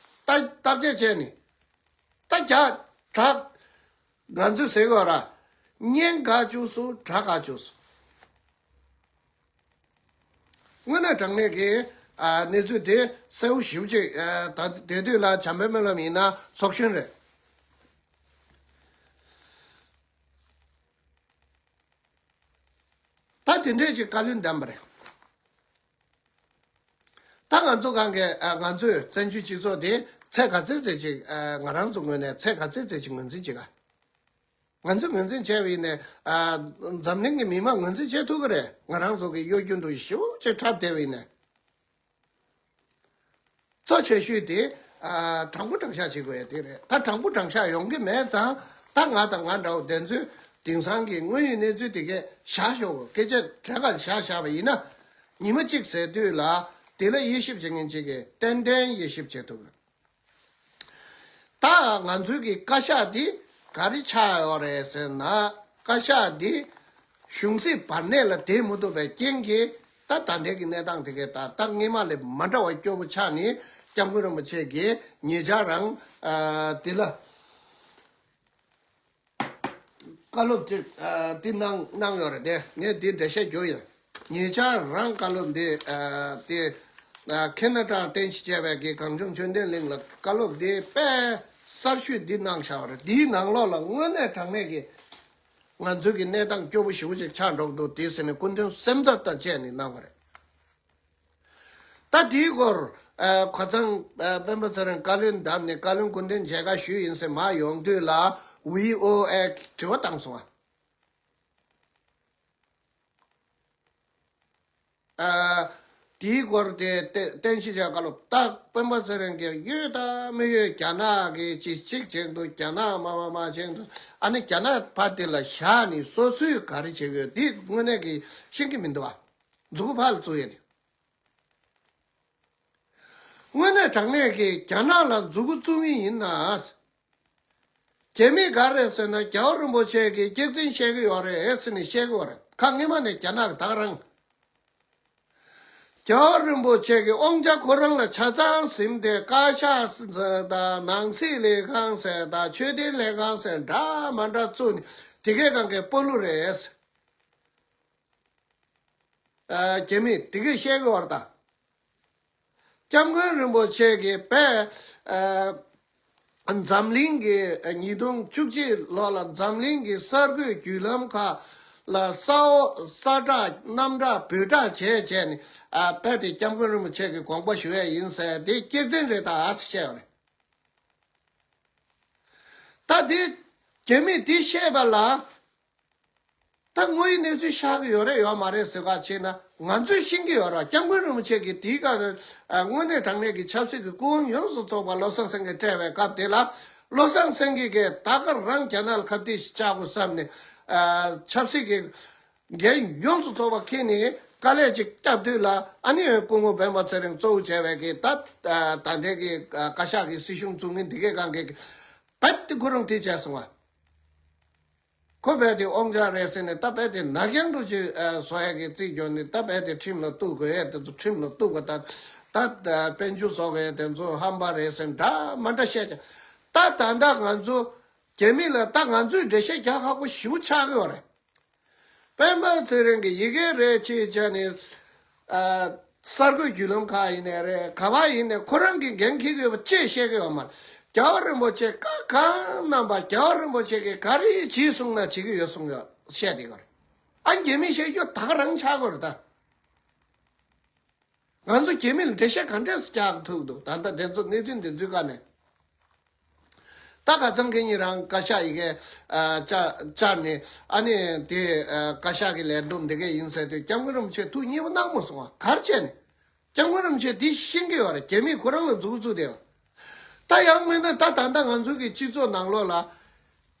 བརྟག་དཔྱད་བྱས་ནས། ད་རྒྱ་དྲག་ང་ཚོས་ཟེར་དགོས་ར། གཉན་ག་བཅུག་སོང་དགྲ་ག་བཅུག་སོང་། དངོས་གནས་དྲང་གནས་ཀྱི་ཨ་གནས་ཚུལ་དེ་གསལ་བོ་ཞེ་པོ་ཅིག་ཨ་ད་དེ་དུས་ལ་བྱམས་པའི་སྨོན་ལམ་ཡིན་ན་ཚོགས་གཞོན་རེད། ད་དེ་འདྲས་ཅིག་བཀའ་བློན་བདམས་པ་རེད། ད་ང་ཚོ་གང་གས་ཨ་ང་ཚོས་བཙན་བྱོལ་སྤྱི་ཚོགས་དེ་ཚད་ག་ཚད་ཚད་ཅིག་ཨ་ང་རང་ཚོ་ངོས་ནས་ཚད་ག་ཚད་ཚད་ཅིག་ངོས་འཛིན་བྱེད་ག་ང་ཚོས་ངོས་འཛིན་བྱས་པ་ཡིན་ནའི་ཨ་འཛམ་གླིང་གི་མི་མང་ངོས་འཛིན་བྱེད་ཐུབ་ཀྱི་རེད། ང་རང་ཚོ་གི་གཡོ་སྒྱུ་འདུག་ཞེ་པོ་ཅིག་འཁྲབ་བསྡད་པ་ཡིན་ནའི། གཙོ་ཆེ་ཤོས་དེ་ཨ་དྲང་པོ་དྲང་བཞག་བྱེད་དགོས་ཡ་དེ་རེད། ད་དྲང་པོ་དྲང་བཞག་ཡོང་གི་མེད་ཙང་ད་ང་དང་ང་འདྲ་བོ་དེ་ཚོས་དེང་སང་གི་དངོས་ཡོད་གནས་ཚུལ་དེ་གས་བཞག་ཞོག་སྐད་ཆ་གྲས་ཁ་བཞག་བཞག་པ་ཡིན་ན་ཉི་མ་གཅིག་ཟེར་དུས་ལ་དེ་ལ་དབྱེ་ཞིབ་བྱེད་མཁན་གཅིག་གིས་ཏན་ཏན་དབྱེ་ཞིབ་བྱེད་ཐུབ། ད་ང་ཚོའི་གི་བཀའ་ཤག་འདི་ག་རེ་ཆགས་ཡོད་རེད་ཟེར་ན། བཀའ་ཤག་འདི་གཞུང་སྲིད་བར་གནས་ལ་བསྡད་མི་ཐུབ་པའི་རྐྱེན་གྱིས་ད་ད་ལྟའི་གི་གནས་སྟངས་དེ་གའི་ད་ད་སྔས་མ་ལས་མ་འདྲ་བ་སྐྱོ་པོ་ཆགས་ནས་སྐྱབས་མགོན་རིན་པོ་ཆེ་གིས་ཉེ་ཆར་རང་ཨ་འདི་ལ། བཀའ་སློབ་དེ་ཨ་དེ་གནང་གནང་ཡོད་རེད་དེ། ངས་དེ་འགྲེལ་བཤད་རྒྱོབ་ཡིན། ཉེ་ཆར་རང་བཀའ་སློབ་འདི་ཨ་དེ་ཨ་ཁེ་ན་ཌ་རྟེན་གཞི་བྱས་པའི་གི་གངས་ལྗོངས་ཆོས་ལྡན་གླིང་ལ་བཀའ་སློབ་འདི་དཔེ་གསར་ཤོས་འདི་གནང་བཞག་པ་རེད། འདིའི་ནང་ལོགས་ལ་དངོས་གནས་དྲང་གནས་ཀྱི་ང་ཚོའི་གི་གནས་སྟངས་སྐྱོ་པོ་ཞེ་པོ་ཅིག་ཆགས་འགྲོ་གི་འདུག་དེ་ཟེར་ནས་སྐུ་མདུན་སེམས་འཚབ་དང་བཅས་ནས་གནང་བ་རེད། ད་དེའི་སྐོར་ཨ་ཁ་སང་ཨ་སྤེན་པ་ཚེ་རིང་བཀའ་བློན་བདམས་ནས་བཀའ་བློན་སྐུ་མདུན་མཇལ་ཁ་ཞུས་ཡིན་ཟེར་མར་ཡོང་དུས་ལ་ཝི་ཨོ་ཨེ་དྲི་བ་བཏང་སོང་ཨ། ཨ་དེའི་སྐོར་དེ་བསྟན་བསྟན་ཞིབ་བྱ་བཀའ་སློབ་ད་སྤེན་པ་ཚེ་རིང་གིས་གཡོལ་དང་མི་གཡོལ། རྒྱ་ནག་གིས་ཅི་གཅིག་བྱེད་འདུག་རྒྱ་ནག་མ་མ་མ་བྱེད་འདུག་ཨ་ནི་རྒྱ་ནག་ཕར་དེ་ལ་བཞག་ནས་སོ་སོས་ག་རེ་བྱེད་དགོས་འདི་དངོས་གནས་ཀྱི་ཤེས་ཀྱི་མི་འདུག་ཨ། མཛུ་གུ་ཕར་ལ་བཙུགས་ཡོད་དེ། དངོས་གནས་དྲང་གནས་ཀྱི་རྒྱ་ནག་ལ་མཛུ་གུ་བཙུགས་ངེས་ཡིན་ན། རྒྱ་མིས་ག་རེ་ཟེར་ན་རྒྱལ་བ་རིན་པོ་ཆེ་གིས་སྐྱག་རྫུན་བཤད་ཀྱི་ཡོད་རེད་ཟེར་ནས་བཤད་ཀྱི་ཡོད་རེད། ཁ་སྔོན་མ་ནས་རྒྱ་ནག་གི་ད་ག་རང་། རྒྱལ་བ་རིན་པོ་ཆེ་གིས་དབང་ཆ་ཁོ་རང་ལ་ཆ་ཚང་ཟིན་ཏེ་བཀའ་ཤག་ཟེར་དང་ནང་སྲིད་ལས་ཁང་ཟེར་དང་ཆོས་དོན་ལས་ཁང་ཟེར་འདྲ་མ་འདྲ་བཙུགས་ནས་དེ་གའི་སྒང་གའི་སྤོ་ལོ་རེད། ཨ་རྒྱ་མིས་དེ་གས་བཤད་ཀྱི་ཡོད་རེད་ད། སྐྱབས་མགོན་རིན་པོ་ཆེ་གིས་དཔེ་ཨ་འཛམ་གླིང་གི་ཉིས་སྟོང་བཅུ་གཅིག་ལོ་ལ་འཛམ་གླིང་གི་གསར་འགོད་བརྒྱུད་ལམ་ཁག་ལ་ས་འོག་ས་བསྒྲགས་གནམ་བསྒྲགས་བོད་བསྒྲགས་བྱས་བྱས་ནས་ཨ་དཔེ་དེ་སྐྱབས་མགོན་རིན་པོ་ཆེ་གི་དགོངས་པ་ཞུ་ཡས་ཡིན་ཟེར་དེ་སྐྱག་རྫུན་རེད་ད་ཟེར་བཤད་ཡོད་རེད། ད་དེ་རྒྱ་མིས་དེ་བཤད་པ་ལ། ད་དངོས་ཡོད་གནས་ཚུལ་ཤར་གྱི་ཡོད་རེད་ཡོད་མ་རེད་ཟེར་བ་བྱས་ན་ང་ཚོས་ཤེས་ཀྱི་ཡོད་རེད། སྐྱབས་མགོན་རིན་པོ་ཆེ་གིས་དེའི་སྐབས་དངོས་གནས་དྲང་གནས་ཀྱི་ཆབ་སྲིད་ཀྱི་སྐུ་དབང་ཡོངས་སུ་རྫོགས་པ་བློ་བཟང་སེང་གེ་སྤྲད་པའི་སྐབས་དེ་ལ་བློ་བཟང་སེང་གེ་གིས་ད་ག་རང་རྒྱ་ནག་ལ་ཁ་གཏད་ཞིག་བཅག་དགོས་བསམ་ནས་ཆབ་སྲིད་ཀྱི་འགན་ཡོངས་སུ་རྫོགས་པ་འཁྱེར་ནས་དཀའ་ལས་ཅིག་བརྒྱབ་དུས་ལ་ཨ་ནི་སྐུ་ངོ་སྤེན་པ་ཚེ་རིང་གཙོ་བོ་བྱས་པའི་གི་ད་ད་ལྟའི་གི་བཀའ་ཤག་གི་སྲིད་གཞུང་བཙུགས་མཁན་འདི་གའི་སྒང་གི་རྦད་དེ་ཁོ་རང་དེ་བྱས་སོང་བ། ཁོ་རྦད་དེ་དབང་ཆ་རེད་ཟེར་ནས་ད་རྦད་དེ་ནག་རྐྱང་དུ་ཅིག་བཟོ་ཡས་ཀྱི་རྩིས་སྐྱོན་ནས་ད་རྦད་དེ་ཁྲིམས་ལ་གཏུག་དགོས་ཡས་དེ་ཚོ་ཁྲིམས་ལ་གཏུག་པ་དང་ད་དཔལ་འབྱོར་བཟོ་དགོས་ཡས་དེ་ཚོ་ཧམ་པ་རེད་ཟེར་འདྲ་མ་འདྲ་བཤད་ཀྱང་ད་ད་ལྟ་ང་ཚོ་རྒྱ་མི་ལ་ད་ང་ཚོས་འགྲེལ་བཤད་རྒྱག་ཁག་པོ་ཞེ་པོ་ཆགས་ཀྱི་ཡོད་རེད། སྤེན་པ་ཚེ་རིང་གི་ཡི་གེ་རེད་ཅེས་བྱས་ནས་ཨ་གསར་འགོད་བརྒྱུད་ལམ་ཁག་ཡིན་ནའི་རེད། ག་པར་ཡིན་ནའི་ཁོ་རང་གི་འགན་འཁྱེར་གྱི་ཡོད་པ་ཅེས་བཤད་ཀྱི་ཡོད་མ་རེད། རྒྱལ་བ་རིན་པོ་ཆེ་བཀའ་གང་གནང་པ་རྒྱལ་བ་རིན་པོ་ཆེ་གིས་ག་རེ་བྱེད་གསུངས་ན་བྱེད་ཀྱི་ཡོད་གསུངས་ཡོད་བཤད་དེ་གོ་རེད། ཨ་རྒྱ་མིས་བཤད་རྒྱུ་ད་ག་རང་ཆགས་གོ་རེད་ད། ང་ཚོ་རྒྱ་མི་ལ་འགྲེལ་བཤད་ག་འདྲས་སེ་རྒྱག་ཐུབ་འདུག་ད་ལྟ་དེ་ཚོ་གནད་དོན་དེ་ཚོའི་སྒང་ནས། ད་ཁ་སང་ཁེ་ཉིན་རང་བཀའ་ཤག་ཡི་གེ་ཨ་བཅར་བཅར་ནས་ཨ་ནི་དེ་ཨ་བཀའ་ཤག་གི་ལས་བསྡོམས་འདི་གས་ཡིན་ཟེར་དུས་སྐྱབས་མགོན་རིན་པོ་ཆེ་ཐུགས་མཉེས་པོ་གནང་མ་སོང་བ། ག་རེ་བྱས་ནས་སྐྱབས་མགོན་རིན་པོ་ཆེ་འདི་ཤེས་ཀྱི་ཡོད་རེད། རྒྱ་མིས་ཁོ་རང་ལ་མཛུབ་གུ་བཙུགས་བསྡད་པ། ད་ཡང་མིན་ན་ད་ད་ལྟ་ང་ཚོ་གི་སྤྱི་ཚོགས་ནང་ལོགས་ལ་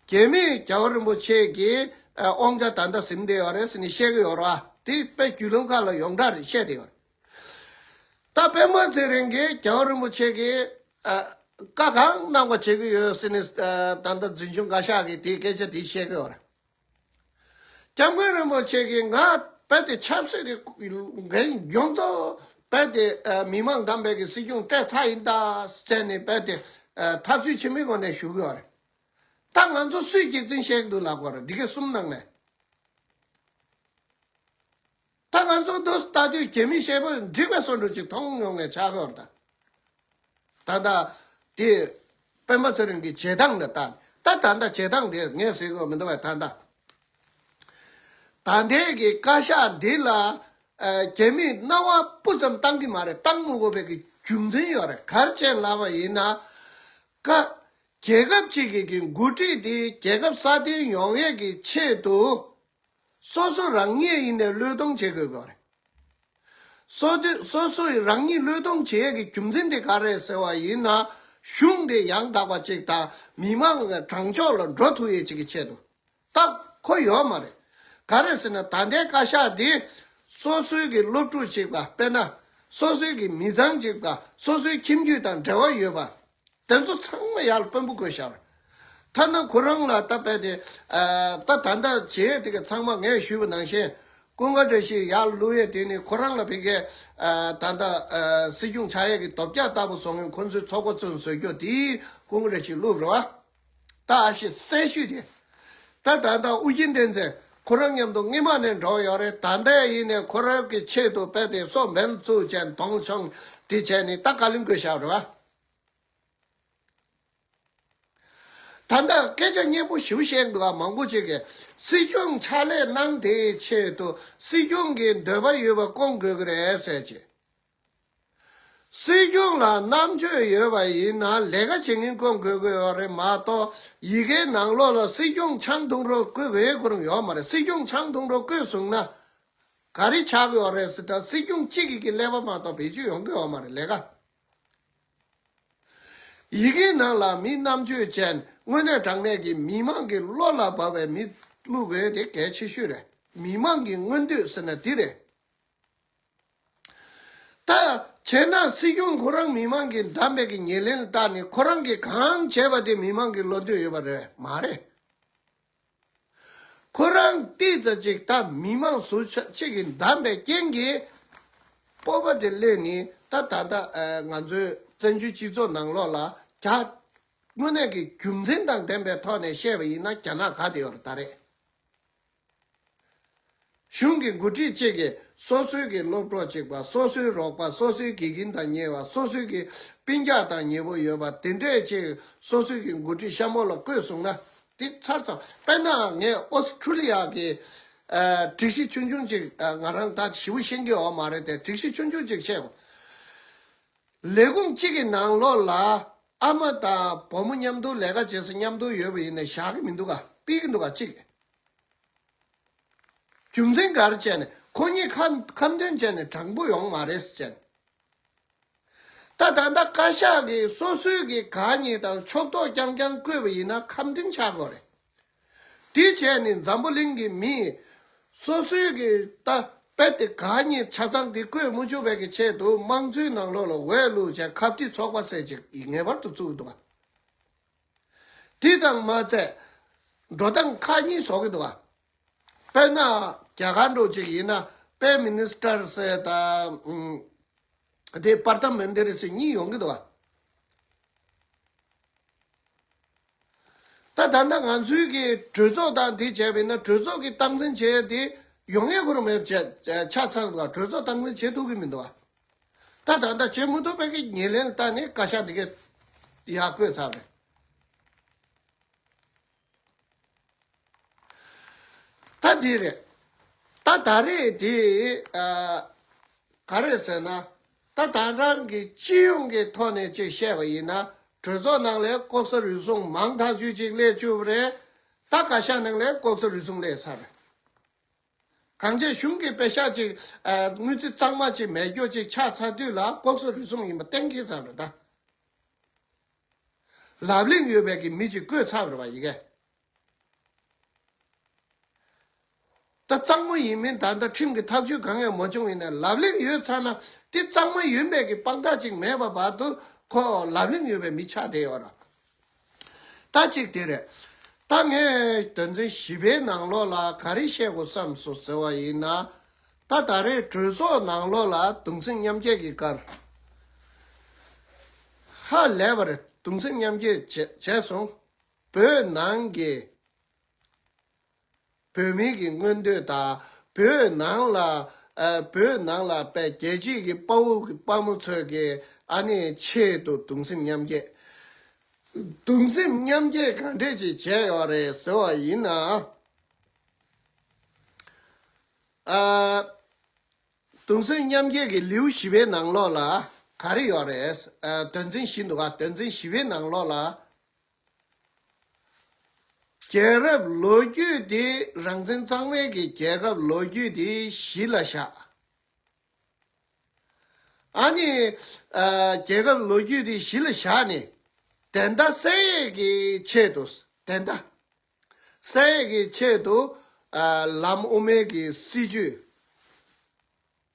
རྒྱ་མིས་རྒྱལ་བ་རིན་པོ་ཆེ་གི་ཨ་དབང་ཆ་ད་ལྟ་ཟིན་བསྡད་ཡོད་རེད་ཟེར་ནས་བཤད་ཀྱི་ཡོད་རེད་བ། དེ་དཔེ་བརྒྱུད་ལམ་ཁག་ལ་ཡོངས་གྲགས་རེད་བཤད་བསྡད་ཡོད་རེད། ད་སྤེན་པ་ཚེ་རིང་གིས་རྒྱལ་བ་རིན་པོ་ཆེ་གི་ཨ་ བཀའ་གང་གནང་བ་བྱེད་ཀྱི་ཡོད་ཟེར་ནས་ཨ་ད་ལྟ་འཛིན་སྐྱོང་བཀའ་ཤག་གིས་དེའི་སྐད་ཆ་དེ་བཤད་ཀྱི་ཡོད་རེད། སྐྱབས་མགོན་རིན་པོ་ཆེ་གིས་ང་རྦད་དེ་ཆབ་སྲིད་ཀྱི་འགན་ཡོངས་རྫོགས་རྦད་དེ་ཨ་མི་མང་བདམས་པའི་གི་སྲིད་སྐྱོང་སྤྲད་ཚར་ཡིན་ད་ཟེར་ནས་རྦད་དེ་ཨ་འཐབ་རྩོད་ཆེན་མོའི་སྒོ་ནས་ཞུ་གི་ཡོད་རེད། ད་ང་ཚོ་སུས་གཅེས་འཛིན་བྱེད་ཀྱི་འདུག་ལབ་དགོས་རེད། འདི་གའི་གསུམ་ནང་ནས། ད་ང་ཚོ་འདུག་ལྟ་དུས་རྒྱ་མི་ཞེ་པོ་འགྲིག་པའི་བཟོ་འདྲ་ཅིག་མཐོང་མྱོང་ངས་ཆགས་ཡོད་རེད་ད། ད་ལྟ་དེ་སྤེན་པ་ཚེ་རིང་གི་བྱེད་སྟངས་ལ་ལྟ་ད་ད་ལྟ་བྱེད་སྟངས་དེ་ངས་ཟེར་དགོས་མི་འདུག་བས་ད་ལྟ། ད་ལྟའི་གི་བཀའ་ཤག་འདི་ལ་ཨ་རྒྱ་མིས་གནང་བ་སྤུ་ཙམ་བཏང་གི་མ་རེད། བཏང་མི་དགོས་པའི་གི་རྒྱུ་མཚན་ཡོད་རེད། ག་རེ་བྱས་ལབ་པ་ཡིན་ན། ཀ་རྒྱལ་ཁབ་ཅིག་གི་གི་འགོ་ཁྲིད་དེ་རྒྱལ་ཁབ་སྲ་བརྟན་ཡོང་ཡས་ཀྱི་ཆེད་དུ། སོ་སོ་རང་ཉིད་ཡིན་ནས་བློས་གཏོང་བྱེད་དགོས་པ་རེད། སོ་སོ་སོ་སོ་རང་ཉིད་བློས་གཏོང་བྱེད་ཡས་ཀྱི་རྒྱུ་མཚན་དེ་ག་རེད་ཟེར་བ་ཡིན་ན། གཞུང་དེ་ཡང་དག་པ་ཅིག་དང་མི་མང་གི་དྲང་ཕྱོགས་ལ་འགྲོ་ཐུབ་ཡས་ཅིག་གི་ཆེད་དུ། ད་ཁོ་ཡོད་མ་རེད། ག་རེ་ཟེར་ན་ད་ལྟའི་བཀའ་ཤག་འདི་སོ་སོའི་གི་སློབ་ཕྲུག་ཅིག་པ། དཔེར་ན་སོ་སོའི་གི་མི་ཚང་ཅིག་པ། སོ་སོའི་ཁྱིམ་རྒྱུད་དང་འབྲེལ་བ་ཡོད་པ། དེ་ཚོ་ཚང་མ་ཡར་དཔོན་པོ་བསྐོས་བཞག་པ་རེད། ཐ་ན་ཁོ་རང་ལ་ད་རྦད་དེ་ཨ་ད་ད་ལྟ་བྱེད་ཡས་དེ་ག་ཚང་མ་ངས་ཞུས་པ་ནང་བཞིན་ཀུན་དགའ་བཀྲ་ཤིས་ཡར་བླུག་ཡས་དེ་ནི་ཁོ་རང་ལ་ཕ་གིའི་ཨ་ད་ལྟ་ཨ་སྲིད་སྐྱོང་ཆགས་ཡས་ཀྱི་རྡོ་བཀྱག་ལྟ་བུ་བཟོ་མཁན་ཁོ་ཚོའི་ཚོགས་པ་ཚོས་བཟོས་རྒྱུ་དེ་ཀུན་དགའ་བཀྲ་ཤིས་བླུགས་པ་རེད་བ། ད་ཨ་ཤེ་གསལ་ཤོས་དེ། ད་ད་ལྟ་ཨུ་རྒྱན་བསྟན་འཛིན་ཁོ་རང་མཉམ་དུ་སྔོན་མ་ནས་འགྲོགས་ཡོད་རེད། ད་ལྟ་ཡིན་ནས་ཁོ་རང་གི་ཆེད་དུ་རྦད་དེ་སོ་འབེན་བཙུགས་བྱས་གདོང་མཆོང་དེ་བྱས་ནས་ད་བཀའ་བློན་བསྐོས་བཞག་པ་རེད་བ། ད་ལྟ་སྐད་ཆ་སྙན་པོ་ཞེ་པོ་བཤད་འདུག་ཨ། མང་པོ་ཅིག་གིས་སྲིད་སྐྱོང་ཕྱག་ལས་གནང་དེའི་ཆེད་དུ་སྲིད་སྐྱོང་གི་འདོད་པ་ཡོད་པ་སྐོང་དགོས་ཀྱི་རེད་ཟེར་གྱི། སྲིད་སྐྱོང་ལ་རྣམ་དཔྱོད་ཡོད་པ་ཡིན་ན་ལས་ཀ་བྱེད་མཁན་སྐོང་དགོས་ཀྱི་ཡོད་རེད་མ་གཏོགས། ཡི་གེའི་ནང་ལོགས་ལ་སྲིད་སྐྱོང་ཆང་འཐུང་རོགས་བསྐོས་དགོས་ཁོ་རང་ཡོད་མ་རེད། སྲིད་སྐྱོང་ཆང་འཐུང་རོགས་བསྐོས་སོང་ན་ག་རེ་ཆགས་ཀྱི་ཡོད་རེད་ཟེར་ན། སྲིད་སྐྱོང་གཅིག་གི་གི་ཀླད་པ་མ་གཏོགས་བེད་སྤྱོད་ཡོང་གི་ཡོད་མ་རེད་ལས་ཀ། ཡི་གེའི་ནང་ལ་མི་རྣམ་དཔྱོད་ཅན་དངོས་གནས་དྲང་གནས་ཀྱི་མི་མང་གི་བློ་ལ་བབས་པའི་མི་བླུག་དགོས་དེ་གལ་ཆེ་ཤོས་རེད། མི་མང་གི་མངོན་འདོད་ཟེར་ན་འདི་རེད། ད་བྱས་ན་སྲིད་སྐྱོང་ཁོ་རང་མི་མང་གིས་བདམས་པའི་གི་ཉེར་ལེན་ལ་བལྟས་ནས་ཁོ་རང་གིས་གང་བྱས་པ་དེ་མི་མང་གི་བློ་འདོད་ཡོད་པ་རེད་མ་རེད། ཁོ་རང་ཏོག་ཙམ་ཅིག་ད་མི་མང་སུ་ཆ་གཅིག་གིས་བདམས་པའི་རྐྱེན་གྱིས་སྤོབས་པ་དེ་སླེབས་ནས། ད་ད་ལྟ་ཨ་ང་ཚོའི་བཙན་བྱོལ་སྤྱི་ཚོགས་ནང་ལོགས་ལ་རྒྱ་དངོས་གནས་ཀྱི་རྒྱུ་མཚན་དང་ལྡན་པའི་ཐོག་ནས་བཤད་པ་ཡིན་ན་རྒྱ་ནག་ག་དེ་ཡོད་རེད་ད་རེད། གཞུང་གི་འགོ་ཁྲིད་གཅིག་གིས་སོ་སོའི་གི་སློབ་གྲོགས་གཅིག་པ། སོ་སོའི་རོགས་པ། སོ་སོའི་དགེ་རྒན་དང་ཉེ་བ། སོ་སོའི་གི་སྤུན་ཀྱག་དང་ཉེ་པོ་ཡོད་པ་དེ་འདྲས་ཅིག་སོ་སོའི་གི་འགོ་ཁྲིད་གཤམ་འོག་ལ་བསྐོས་སོང་ན་དེ་ཚར་ཚར། དཔེར་ན་ངས་ཨོ་སི་ཁྲུ་ལི་ཡ་གི་ཨ་སྒྲིག་གཞི་ཆུང་ཆུང་ཅིག་ཨ་ང་རང་ད་ཞེ་པོ་ཤེས་ཀྱི་ཡོད་མ་རེད་དེ། སྒྲིག་གཞི་ཆུང་ཆུང་ཅིག་བཤད་པ། ལས་ཁུངས་གཅིག་གི་ནང་ལོགས་ལ་ཨ་མ་དང་བུ་མོ་མཉམ་དུ་ལས་ཀ་བྱེད་ས་མཉམ་དུ་ཡོད་པ་ཡིན་ན་བཞག་གི་མི་འདུག་ག་ཕུད་ཀྱི་འདུག་ག་གཅིག་རྒྱུ་མཚན་ག་རེ་བྱས་ནས། ཁོ་གཉིས་ཁ་ཁ་འདོན་བྱས་ནས་དྲང་པོ་ཡོང་མ་རེད་ཟེར་བྱས་ནས། ད་ད་ལྟ་བཀའ་ཤག་གིས་སོ་སོའི་གི་གད་སྙིགས་དང་ཕྱོགས་གཏོགས་རྐྱང་རྐྱང་བཀོད་པ་ཡིན་ན་ཁ་འདོན་ཆགས་དགོས་རེད། དེ་བྱས་ནས་འཛམ་བུ་གླིང་གི་མིས་སོ་སོའི་གི་ད་དཔེ་དེ་གད་སྙིགས་ཆ་ཚང་དེ་བཀོད་མི་ཆོག་པའི་གི་ཆེད་དུ་དམངས་གཙོའི་ནང་ལོགས་ལ་འོས་བླུགས་བྱས་ཁ་བྲལ་ཚོགས་པ་ཟེར་ཅིག་ངེས་པར་དུ་བཙུགས་འདུག་ག་དེ་དང་མ་ཚད་འགྲོ་སྟངས་ཁག་གཉིས་བཟོ་གི་འདུག་ག་དཔེར་ན་རྒྱ་གར་འདྲ་ཅིག་ཡིན་ན་པེམ་མི་ནི་སི་ཊར་ཟེར་དང་། དེ་པར་ཏམ་མན་དི་རི་ཟེར་གཉིས་ཡོང་གི་འདུག་ག་ད་ད་ལྟ་ང་ཚོའི་གི་གྲོས་ཚོགས་དང་དེ་བྱས་པ་ཡིན་ན་གྲོས་ཚོགས་ཀྱི་སྟངས་འཛིན་བྱས་དེ་ཡོང་ཡས་ཁོ་རང་མེད་པ་ཆགས་ཚར་འདུག་ག་གྲོས་ཚོགས་སྟངས་འཛིན་བྱེད་ཐུབ་ཀྱི་མི་འདུག་ག་ད་ད་ལྟ་བྱེད་མི་ཐུབ་པའི་གི་ཉེར་ལེན་ལ་བལྟས་ནས་བཀའ་ཤག་འདི་གས་ཡར་བསྐོས་ཚར་བ་རེད། ད་འདི་རེད། ད་ད་རེས་དེ་ཨ་ག་རེ་ཟེར་ན། ད་ད་རང་གི་སྤྱི་ཡོངས་ཀྱི་ཐོག་ནས་ཅིག་བཤད་པ་ཡིན་ན་གྲོས་ཚོགས་ནང་ལ་ལྐོག་ཟ་རུལ་སུངས་མང་ཐག་ཆོད་ཅིག་སླེབས་བཅུག་པ་རེད། ད་བཀའ་ཤག་ནང་ལ་ལྐོག་ཟ་རུལ་སུངས་སླེབས་ཚར་རེད། གང་ཅི་གཞུང་གི་པེ་ཤག་ཅིག་ཨ་དངུལ་རྩིས་གཙང་མ་ཅིག་མེད་རྒྱུ་ཅིག་ཆགས་ཚར་དུས་ལ་ལྐོག་ཟ་རུལ་སུངས་ཡིན་པ་གཏན་འཁེལ་ཚར་རེད་ད། ལབ་གླེང་ཡོད་པའི་གི་མི་ཅིག་བསྐོས་ཚར་བ་རེད་པ་ཡི་གེ། ད་གཙང་མ་ཡིན་མིན་ད་ལྟ་ཁྲིམས་ཀྱི་ཐག་གཅོད་གང་ཡང་མ་བྱུང་ཡིན་ན་ལབ་གླེང་ཡོད་ཚར་ན་དེ་གཙང་མ་ཡིན་པའི་གི་དཔང་རྟགས་ཅིག་མེད་པ་བར་དུ་ ཁོ་ལབ་གླེང་ཡོད་པའི་མི་ཆགས་བསྡད་ཡོད་ར། ད་གཅིག་དེ་རེད། ད་ངས་དོན་ཚན་བཞི་པའི་ནང་ལོགས་ལ་ག་རེ་བཤད་དགོས་བསམ་སོང་ཟེར་བ་ཡིན་ན། ད་ད་རེས་གྲོས་ཚོགས་ནང་ལོགས་ལ་གདུང་སེམས་མཉམ་སྐྱེད་ཀྱི་སྐོར། ཧ་ལས་པ་རེད། གདུང་སེམས་མཉམ་སྐྱེད་བྱས་བྱས་སོང་། བོད་ནང་གི་བོད་མི་གི་མངོན་འདོད་དང་། བོད་ནང་ལ་ཨ་བོད་ནང་ལ་དཔེ་རྒྱལ་སྤྱིའི་གི་དཔའ་བོ་གི་དཔའ་མོ་ཚོས་ཀྱི་ཨ་ནི་ཆེད་དུ་གདུང་སེམས་མཉམ་སྐྱེད། གདུང་སེམས་མཉམ་སྐྱེད་ག་འདྲས་ཅིག་བྱས་ཡོད་རེད་ཟེར་བ་ཡིན་ན། ཨ། གདུང་སེམས་མཉམ་སྐྱེད་ཀྱི་ལེའུ་བཞི་པའི་ནང་ལོགས་ལ་ག་རེ་ཡོད་རེད། ཨ། དོན་ཚན་བཞི་འདུག་ག་དོན་ཚན་བཞི་པའི་ནང་ལོགས་ལ། རྒྱལ་རབས་ལོ་རྒྱུས་དེ་རང་བཙན་གཙང་མའི་གི་རྒྱལ་ཁབ་ལོ་རྒྱུས་དེ་གཞི་ལ་བཞག་ཨ་ནི། ཨ། རྒྱལ་ཁབ་ལོ་རྒྱུས་དེ་གཞི་ལ་བཞག་ནས། བདེན་མཐའ་གསལ་ཡས་ཀྱི་ཆེད་དུ། བདེན་མཐའ་གསལ་ཡས་ཀྱི་ཆེད་དུ། ཨ། ལམ་དབུ་མའི་གི་སྲིད་བྱུས།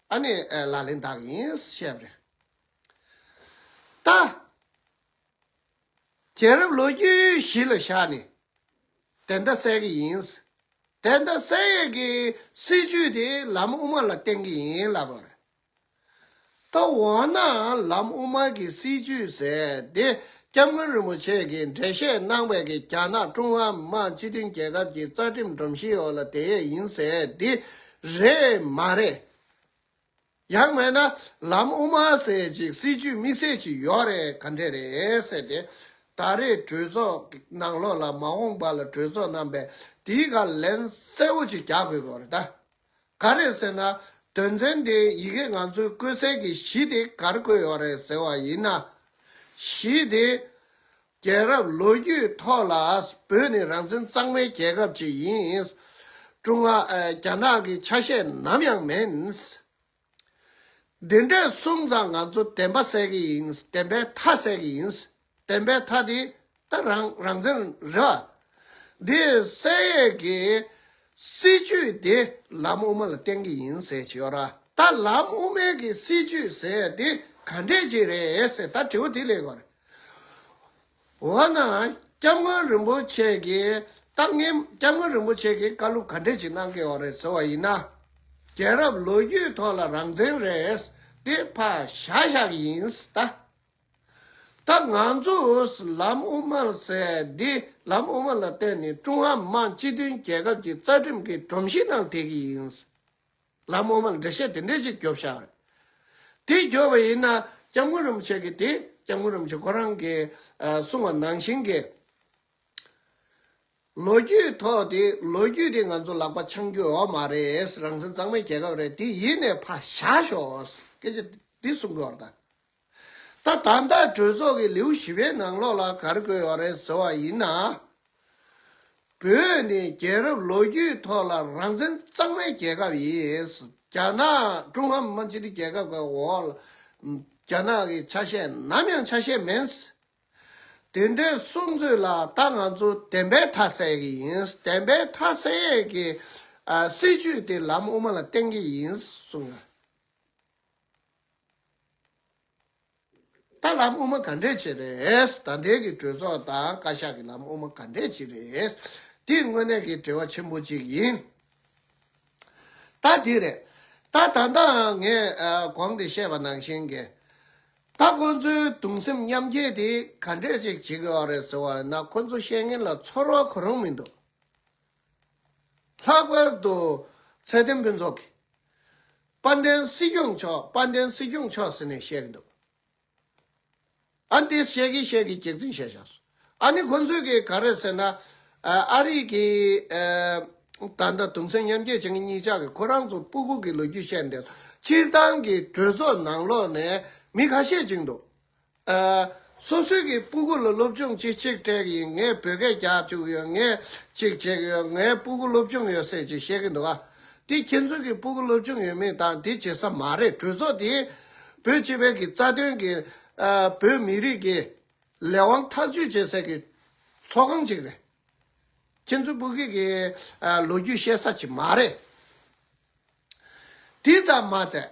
ཨ་ནི། ཨ། ལག་ལེན་བསྟར་གྱི་ཡིན་བཤད་པ་རེད། ད། རྒྱལ་རབས་ལོ་རྒྱུས་གཞི་ལ་བཞག་ནས། བདེན་མཐའ་གསལ་གྱི་ཡིན། བདེན་མཐའ་གསལ་ཡས་ཀྱི་སྲིད་བྱུས་དེ་ལམ་དབུ་མ་ལ་བརྟེན་གྱི་ཡིན་ལབ་པ་རེད། ད་འོ་ན་ལམ་དབུ་མ་གི་སྲིད་བྱུས་ཟེར་དེ་སྐྱབས་མགོན་རིན་པོ་ཆེ་གིས་འགྲེལ་བཤད་གནང་བའི་གི་རྒྱ་ནག་ཀྲུང་ཧྭ་མི་དམངས་སྤྱི་མཐུན་རྒྱལ་ཁབ་ཀྱི་རྩ་ཁྲིམས་སྒྲོམ་གཞིའི་འོག་ལ་བསྡད་ཡས་ཡིན་ཟེར་དེ་རེད་མ་རེད། ཡང་མིན་ན་ལམ་དབུ་མ་ཟེར་ཅིག་སྲིད་བྱུས་དམིགས་བསལ་ཅིག་ཡོད་རེད་ག་འདྲས་རེད་ཟེར་ཏེ། ད་རེས་གྲོས་ཚོགས་ནང་ལོགས་ལ་མ་འོངས་པ་ལ་གྲོས་ཚོགས་རྣམ་པས་དེའི་སྒང་ལན་གསལ་བོ་ཅིག་རྒྱག་དགོས་ཀྱི་ཡོད་རེད་ད། ག་རེ་ཟེར་ན། དོན་ཚན་དེ་ཡི་གེ་ང་ཚོའི་བཀོད་ཚལ་གྱི་གཞི་དེ་ག་རེ་བཀོད་ཡོད་རེད་ཟེར་བ་ཡིན་ན། གཞི་དེ། རྒྱལ་རབས་ལོ་རྒྱུས་ཐོག་ལ་བོད་ནི་རང་བཙན་གཙང་མའི་རྒྱལ་ཁབ་ཅིག་ཡིན། ཀྲུང་ཧྭ། ཨ། རྒྱ་ནག་གི་ཆ་ཤས་ནམ་ཡང་མིན། འདི་འདྲས་གསུངས་ཙང་ང་ཚོ་བདེན་པ་གསལ་གྱི་ཡིན། བདེན་པའི་མཐའ་གསལ་གྱི་ཡིན། བདེན་པའི་མཐའ་དེ་ད་རང་རང་བཙན་རེད་བ། འདི་གསལ་ཡས་ཀྱི་སྲིད་བྱུས་དེ་ལམ་དབུ་མ་ལ་བརྟེན་གྱི་ཡིན་ཟེར་གྱི་ཡོད་ར། ད་ལམ་དབུ་མའི་གི་སྲིད་བྱུས་ཟེར་དེ་ག་འདྲས་ཅིག་རེད་ཟེར་ད་དྲི་བ་དེ་སླེབས་པ་རེད། འོ་ན་སྐྱབས་མགོན་རིན་པོ་ཆེ་གིས་ད་ངས་སྐྱབས་མགོན་རིན་པོ་ཆེ་གིས་བཀའ་སློབ་ག་འདྲས་ཅིག་གནང་གི་ཡོད་རེད་ཟེར་བ་ཡིན་ན། རྒྱལ་རབས་ལོ་རྒྱུས་ཐོག་ལ་རང་བཙན་རེད། དེ་ཕར་བཞག་བཞག་གི་ཡིན་ད། ད་ང་ཚོས་ལམ་དབུ་མ་ཟེར་འདི་ལམ་དབུ་མ་ལ་བརྟེན་ནས་ཀྲུང་ཧྭ་མི་དམངས་སྤྱི་མཐུན་རྒྱལ་ཁབ་ཀྱི་རྩ་ཁྲིམས་ཀྱི་སྒྲོམ་གཞི་ནང་བསྡད་ཀྱི་ཡིན། ལམ་དབུ་མ་ལ་འགྲེལ་བཤད་དེ་འདྲས་ཅིག་རྒྱོབ་བཞག་རེད། དེ་རྒྱོབ་པ་ཡིན་ན་སྐྱབས་མགོན་རིན་པོ་ཆེ་གིས་དེ་སྐྱབས་མགོན་རིན་པོ་ཆེ་ཁོ་རང་གིས་ཨ་གསུངས་པ་ནང་བཞིན་གྱི། ལོ་རྒྱུས་ཐོག་དེ་ལོ་རྒྱུས་དེ་ང་ཚོ་ལག་པ་འཆང་རྒྱུ་ཡོད་མ་རེད། རང་བཙན་གཙང་མའི་རྒྱལ་ཁབ་རེད། དེ་ཡིན་ནས་ཕར་བཞག་ཤོག་སྐད་ཆ་འདི་གསུང་གི་ཡོད་རེད་ད། ད་ད་ལྟ་གྲོས་ཚོགས་ཀྱི་ལེའུ་བཞི་པའི་ནང་ལོགས་ལ་ག་རེ་བཀོད་ཡོད་རེད་ཟེར་བ་ཡིན་ན། བོད་ནི་རྒྱལ་རབས་ལོ་རྒྱུས་ཐོག་ལ་རང་བཙན་གཙང་མའི་རྒྱལ་ཁབ་ཡིན། རྒྱ་ནག་ཀྲུང་ཧྭ་མི་དམངས་སྤྱི་མཐུན་རྒྱལ་ཁབ་ཀྱི་འོག་ལ་རྒྱ་ནག་གི་ཆ་ཤས་ནམ་ཡང་ཆ་ཤས་མིན། དེ་འདྲའི་གསུང་ཚུལ་ལ་ད་ང་ཚོ་བདེན་པའི་མཐའ་གསལ་གྱི་ཡིན། བདེན་པའི་མཐའ་གསལ་ཡས་ཀྱི་ཨ་སྲིད་བྱུས་དེ་ལམ་དབུ་མ་ལ་བརྟེན་གྱི་ཡིན་གསུངས། ད་ལམ་དབུ་མ་ག་འདྲས་ཅིག་རེད། ད་ལྟའི་གི་གྲོས་ཚོགས་དང་བཀའ་ཤག་གི་ལམ་དབུ་མ་ག་འདྲས་ཅིག་རེད། དེ་དངོས་གནས་ཀྱི་དྲི་བ་ཆེན་པོ་ཅིག་ཡིན། ད་དེ་རེད། ད་ད་ལྟ་ངས་ཨ་གོང་དུ་བཤད་པ་ནང་བཞིན་གྱི། ད་ཁོ་ཚོའི་གདུང་སེམས་མཉམ་སྐྱེད་དེ་ག་འདྲས་ཅིག་བྱེད་ཀྱི་ཡོད་རེད་ཟེར་བ་ཡིན་ན། ཁོ་ཚོ་བཤད་མཁན་ལ་ཚོར་བ་གོ་རུང་མི་འདུག་ལྷག་པར་དུ་ཚེ་བརྟན་ཕུན་ཚོགས་ཀྱིས་དཔལ་ལྡན་སྲིད་སྐྱོང་མཆོག་དཔལ་ལྡན་སྲིད་སྐྱོང་མཆོག་ཟེར་ནས་བཤད་ཀྱི་འདུག་ཨ་འདི་བཤད་ཀྱི་བཤད་ཀྱི་སྐྱག་རྫུན་བཤད་བཞག་སོང་། ཨ་ནི་ཁོ་ཚོས་ཀྱི་ག་རེ་ཟེར་ན། ཨ་ཨ་རི་གི་ཨ་ད་ལྟ་གདུང་སེམས་མཉམ་སྐྱེད་བྱེད་མཁན་གཉིས་ཆ་གི་ཁོ་རང་ཚོ་སྤུ་གུ་གི་ལོ་རྒྱུས་བཤད་འདི་སྤྱིར་བཏང་གི་གྲོས་ཚོགས་ནང་ལོགས་ནས་མི་ཁ་ཤས་ཅིག་འདུག་ཨ་སོ་སོའི་གི་སྤུ་གུ་ལ་སློབ་སྦྱོང་ཅིག་ཅིག་སྤྲད་ཀྱི་ཡིན། ངས་བོད་སྐད་རྒྱག་བཅུག་ཡོད། ངས་ཅིག་བྱེད་ཀྱི་ཡོད། ངའི་སྤུ་གུ་སློབ་སྦྱོང་ཡོད་ཟེར་ཅིག་བཤད་ཀྱི་འདུག་ཨ། དེ་ཁྱེད་ཚོ་གི་སྤུ་གུ་སློབ་སྦྱོང་ཡོད་མེད་དང་དེ་བྱེད་ས་མ་རེད། གྲོས་ཚོགས་དེ་བོད་སྤྱི་པའི་གི་རྩ་དོན་གྱི་ཨ་བོད་མི་རིགས་ཀྱི་ལས་དབང་ཐག་གཅོད་བྱེད་སའི་གི་ཚོགས་ཁང་ཅིག་རེད། ཁྱེད་ཚོ་སྤུ་གུ་གི་ཨ་ལོ་རྒྱུས་བཤད་ས་ཅིག་མ་རེད། དེ་ཙམ་མ་ཚད།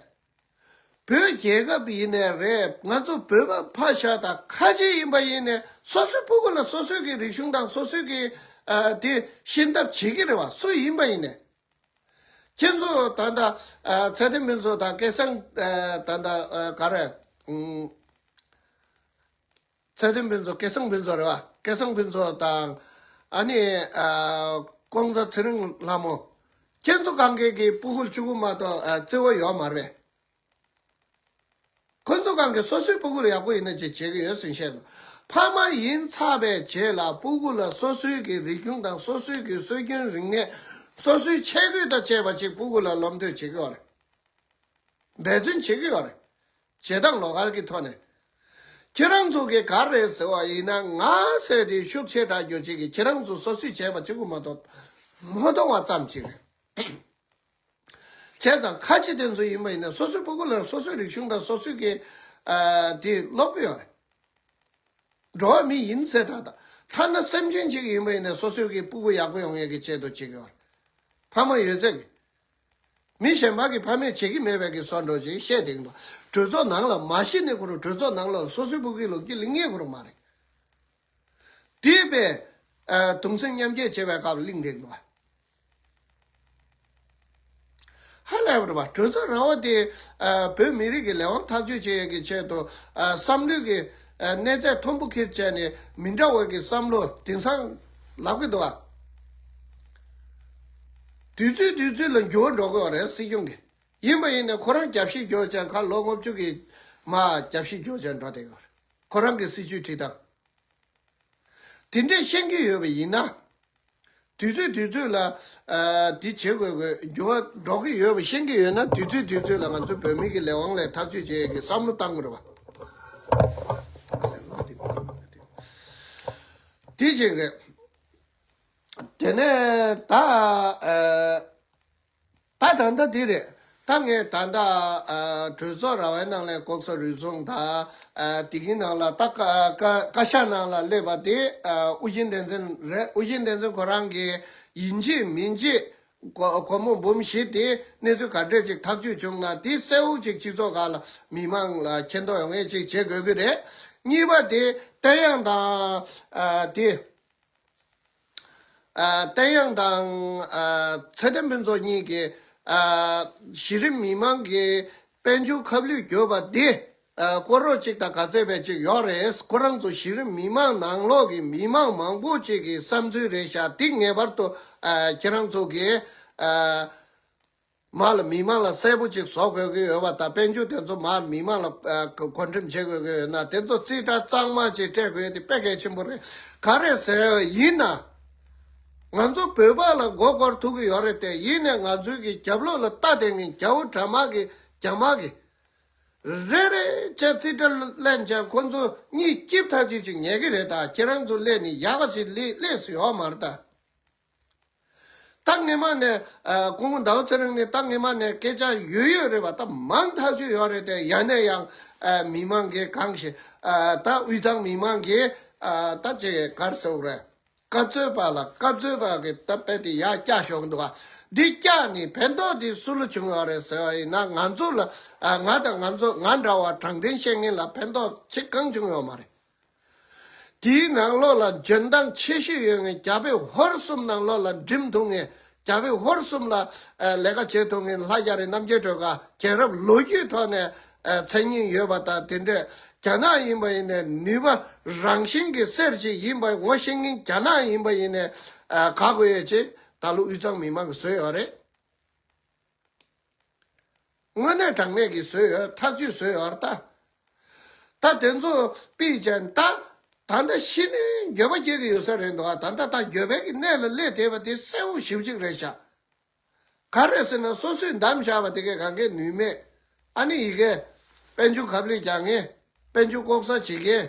བོད་རྒྱལ་ཁབ་ཡིན་ནའི་རེད། ང་ཚོ་བོད་པ་ཕ་ཤ་དང་ཁ་ཆེ་ཡིན་པ་ཡིན་ནའི་སོ་སོའི་སྤུ་གུ་ལ་སོ་སོའི་གི་རིག་གཞུང་དང་སོ་སོའི་གི་ཨ་དེ་ཤེས་ཐབས་བྱེད་ཀྱི་རེད་བ། སུ་ཡིན་པ་ཡིན་ནའི། ཁྱེད་ཚོ་ད་ལྟ་ཨ་ཚེ་བརྟན་ཕུན་ཚོགས་དང་སྐལ་བཟང་ཨ་ད་ལྟ་ཨ་ག་རེ། ཨུམ། ཚེ་བརྟན་ཕུན་ཚོགས། སྐལ་བཟང་ཕུན་ཚོགས་རེད་བ། སྐལ་བཟང་ཕུན་ཚོགས་དང་ཨ་ནི་ཨ་ཀོང་ཚ་ཚེ་རིང་ལྷ་མོ། ཁྱེད་ཚོ་གང་གའི་གི་སྤུ་གུ་གཅིག་པུ་མ་གཏོགས་ཨ་བརྩེ་བ་ཡོད་མ་རེད་པས། ཁོ་ཚོ་གང་གི་སོ་སོའི་སྤུ་གུ་ལ་ཡག་པོ་ཡིན་ན་ཅིག་བྱེད་ཀྱི་ཡོད་ཟེར་བཤད་ནོ། ཕ་མ་ཡིན་ཚར་བའི་རྗེས་ལ་སྤུ་གུ་ལ་སོ་སོའི་གི་རིག་གཞུང་དང་སོ་སོའི་གི་སྲོལ་རྒྱུན་རིག་གནས། སོ་སོའི་ཆས་གོས་དང་བཅས་པ་ཅིག་སྤུ་གུ་ལ་སློབ་འདོད་བྱེད་ཀྱི་ཡོད་རེད། འབད་བརྩོན་བྱེད་ཀྱི་ཡོད་རེད། བྱེད་སྟངས་ལོགས་ཀ་གི་ཐོག་ནས། ཁྱེད་རང་ཚོ་གི་ག་རེ་ཟེར་བ་ཡིན་ན། ང་ཟེར་དེ་ཤུགས་ཆེ་དྲགས་རྒྱུ་ཅིག་གིས་ཁྱེད་རང་ཚོ་སོ་སོས་བྱས་པ་གཅིག་པུ་མ་གཏོགས་མ་མཐོང་བ་ཙམ་ཅིག་རེད། བྱས་ཙང་ཁ་ཆེ་དེ་ཚོ་ཡིན་པ་ཡིན་ན་སོ་སོའི་སྤུ་གུ་ལ་སོ་སོའི་རིག་གཞུང་དང་སོ་སོའི་གི་ཨ་དེ་སློབ་ཀྱི་ཡོད་རེད། འགྲོ་བ་མི་ཡིན་ཚེ་ད་ལྟ་ཐ་ན་སེམས་ཅན་ཅིག་ཡིན་པ་ཡིན་ན་སོ་སོའི་གི་སྤུ་གུ་ཡག་པོ་ཡོང་ཡས་ཀྱི་ཆེད་དུ་བྱེད་ཀྱི་ཡོད་རེད། ཕ་མ་ཡོད་ཚད་ཀྱི། མི་གཞན་པ་གི་ཕ་མས་བྱེད་ཀྱི་མེད་པའི་གི་བཟོ་འདྲ་ཅིག་བཤད་དེ་འདུག་གྲོས་ཚོགས་ནང་ལ་མ་གཞི་ནས་ཁོ་རང་གྲོས་ཚོགས་ནང་ལ་སོ་སོའི་སྤུ་གུའི་ལོ་རྒྱུས་གླེང་ངེས་ཁོ་རང་མ་རེད། དེ་བས་ཨ་གདུང་སེམས་མཉམ་སྐྱེད་བྱེད་པའི་སྐབས་གླེང་དེ་འདུག་ཧ་ལས་པ་རེད་པ། གྲོས་ཚོགས་ར་བ་དེ་ཨ་བོད་མི་རིགས་ཀྱི་ལས་དབང་ཐག་གཅོད་བྱེད་ཡས་ཀྱི་ཆེད་དུ་ཨ་བསམ་བློའི་གི་ཨ་གནས་ཚད་མཐོན་པོ་ཁྱེར་བྱས་ནས་མི་འདྲ་བའི་གི་བསམ་བློ་དེང་སང་ལབ་ཀྱི་འདུག་ཨ། དུས་ཚོད་དུས་ཚོད་ལ་འགྱུར་བ་འགྲོ་གི་ཡོད་རེད། སྲིད་སྐྱོང་གི་ཡིན་པ་ཡིན་ན་ཁོ་རང་རྒྱབ་བཤིག་རྒྱོ་ཅན་ཁ་ལོ་ལྔ་བཅུ་གི་མ་རྒྱབ་བཤིག་རྒྱོ་ཅན་འགྲོ་བསྡད་ཡོད་རེད། ཁོ་རང་གི་སྲིད་ཇུས་ཁྲིད་སྟངས། དེ་འདྲས་ཤེས་ཀྱི་ཡོད་པ་ཡིན་ན། དུས་ཚོད་དུས་ཚོད་ལ་ཨ་དེ་བྱེད་དགོས་དགོས་འགྱུར་བ་འགྲོ་གི་ཡོད་པ་ཤེས་ཀྱི་ཡོད་ན་དུས་ཚོད་དུས་ཚོད་ལ་ང་ཚོ་བོད་མི་གི་ལས་དབང་ལ་ཐག་གཅོད་བྱེད་ཡས་ཀྱི་བསམ་བློ་བཏང་དགོས་རེད་པ། དེ་གཅིག་རེད། དེ་ནས་ད་ཨ། ད་ད་ལྟ་འདི་རེད། ད་ངས་ད་ལྟ་ཨ་གྲོས་ཚོགས་ར་བའི་ནང་ལ་ལྐོག་ཟ་རུལ་སུངས་དང་ཨ་དེ་གི་ནང་ལ་ད་ཀ་ཀ་བཀའ་ཤག་ནང་ལ་སླེབས་པ་དེ་ཨ་ཨུ་རྒྱན་བསྟན་འཛིན་རེད། ཨུ་རྒྱན་བསྟན་འཛིན་ཁོ་རང་གིས་ཡིན་གཅིག་མིན་གཅིག་སྒོ་སྒོར་མོ་འབུམ་བཞི་དེ་གནས་ཚུལ་ག་འདྲས་ཅིག་ཐག་གཅོད་བྱུང་ན་དེ་གསལ་བོ་ཅིག་སྤྱི་ཚོགས་སྒང་ལ་མི་མང་ལ་མཁྱེན་རྟོགས་ཡོང་ཡས་ཅིག་བྱེད་དགོས་ཀྱི་རེད། གཉིས་པ་དེ་བསྟན་དབྱངས་དང་ཨ་དེ། ཨ་བསྟན་དབྱངས་དང་ཨ་ཚེ་བརྟན་ཕུན་ཚོགས་གཉིས་ཀྱིས་ཨ་གཞི་རིམ་མི་མང་གི་དཔལ་འབྱོར་ཁ་བསླུས་བརྒྱབ་པ་འདི་ཨ་སྐོར་རོགས་གཅིག་དང་ག་ཚད་པའི་གཅིག་ཡོད་རེད། ཁོ་རང་ཚོ་གཞི་རིམ་མི་མང་ནང་ལོགས་ཀྱི་མི་མང་མང་པོ་གཅིག་གི་བསམ་ཚུལ་རེད་ཤག་འདི་ངེས་པར་དུ་ཨ་ཁྱེད་རང་ཚོ་གིས་ཨ། མ་ལ་མི་མང་ལ་གསལ་པོ་ཅིག་བཟོ་དགོས་ཀྱི་ཡོད་པ་དང་། དཔལ་འབྱོར་དེ་ཚོ་མ་མི་མང་ལ་ཨ་བགོ་འགྲེམས་བྱེད་དགོས་ཀྱི་ཡོད་ན་དེ་ཚོ་རྩིས་ཁྲ་གཙང་མ་ཅིག་སྤྲད་དགོས་དེ་དཔེ་གལ་ཆེན་པོ་རེད། ག་རེ་ཟེར་ཡིན་ན། ང་ཚོ་བོད་པ་ལ་མགོ་སྐོར་ཐུབ་ཀྱི་ཡོད་རེད་དེ། ཡིན་ནའི་ང་ཚོའི་གི་རྒྱབ་ལོགས་ལ་ལྟ་བསྡད་མཁན་རྒྱ་བོ་དྲ་དམག་གི་རྒྱ་དམག་གི་རེ་རེ་བྱས་རྩིས་ཁྲ་ལེན་བྱས་ཁོ་ཚོ་གཉིད་སྐྱིད་ཐག་ཆོད་ཅིག་ཉལ་གི་རེད། ད་ཁྱེད་རང་ཚོ་སླེབས་ནས་ཡག་ག་ཅིག་སླེབས་སླེབས་སུ་ཡོད་མ་རེད་ད། ད་སྔས་མ་ནས་ཨ་སྐུ་ངོ་ཟླ་བ་ཚེ་རིང་ནས་ད་སྔས་མ་ནས་སྐད་ཆ་ཡོད་ཡོད་རེད་པ། ད་མང་ཐག་ཆོད་ཡོད་རེད་དེ། ཡང་ནས་ཡང་ཨ་མི་མང་གིས་གང་ཞིག་ཨ་ད་དབུས་གཙང་མི་མང་གིས་ཨ་ད་ཅིག་ག་རེ་ཟེར་དགོས་རེད། སྐབས་འཚོལ་པ་ལ་སྐབས་འཚོལ་པ་གི་ད་དཔེ་དེ་ཡར་བཀྱག་ཞོག་གི་འདུག་ག་འདི་བཀྱག་ནས་ཕན་ཐོགས་དེ་སུ་ལ་བྱུང་ཡོད་རེད་ཟེར་བ་ཡིན་ན། ང་ཚོ་ལ་ཨ་ང་དང་ང་ཚོ་ང་འདྲ་བ་དྲང་བདེན་བཤད་མཁན་ལ་ཕན་ཐོགས་ཅིག་གང་བྱུང་ཡོད་མ་རེད། དེའི་ནང་ལོགས་ལ་འཇོན་ཐང་ཆེ་ཤོས་ཡོད་མཁན། རྒྱ་བོད་ཧོར་གསུམ་ནང་ལོགས་ལ་འགྲིམ་ཐུབ་མཁན། རྒྱ་བོད་ཧོར་གསུམ་ལ་ཨ་ལས་ཀ་བྱེད་ཐུབ་མཁན་ལྷ་རྒྱ་རི་རྣམ་རྒྱལ་སྒྲོལ་དཀར། རྒྱལ་རབས་ལོ་རྒྱུས་ཐོག་ནས་ཨ་མཚན་སྙན་ཡོད་པ་དང་། དེ་འདྲས་རྒྱ་ནག་ཡིན་པ་ཡིན་ནའི་ནུས་པ་རང་བཞིན་གྱི་གསེར་ཅིག་ཡིན་པ་ངོ་ཤེས་མཁན། རྒྱ་ནག་ཡིན་པ་ཡིན་ནའི་ཨ་ག་དགོས་ཡས་ཅིག་ད་ལོ་དབུས་གཙང་མི་མང་གིས་བཟོས་ཡོད་རེད། དངོས་གནས་དྲང་གནས་ཀྱིས་བཟོས་ཡོད། ཐག་གཅོད་བཟོས་ཡོད་རེད་ད། ད་དེ་ཚོ་ཕུད་བྱས་ད། ད་ལྟ་གཞི་ནས་འགྱོད་པ་སྐྱེ་གི་ཡོད་ས་རེད་འདུག་ག་ད་ལྟ་ད་འགྱོད་པའི་གི་གནས་ལ་སླེབས་བསྡད་པ་དེ་གསལ་བོ་ཞེ་པོ་ཅིག་རེད་ཤག་ག་རེ་ཟེར་ན་སོ་སོས་བདམས་བཞག་པ་དེ་གས་གང་གས་ནུས་མེད། ཨ་ནི་ཡི་གེ་དཔལ་འབྱོར་ཁ་བསླུས་རྒྱག་མཁན། དཔལ་འབྱོར་ལྐོག་ཟ་བྱེད་མཁན།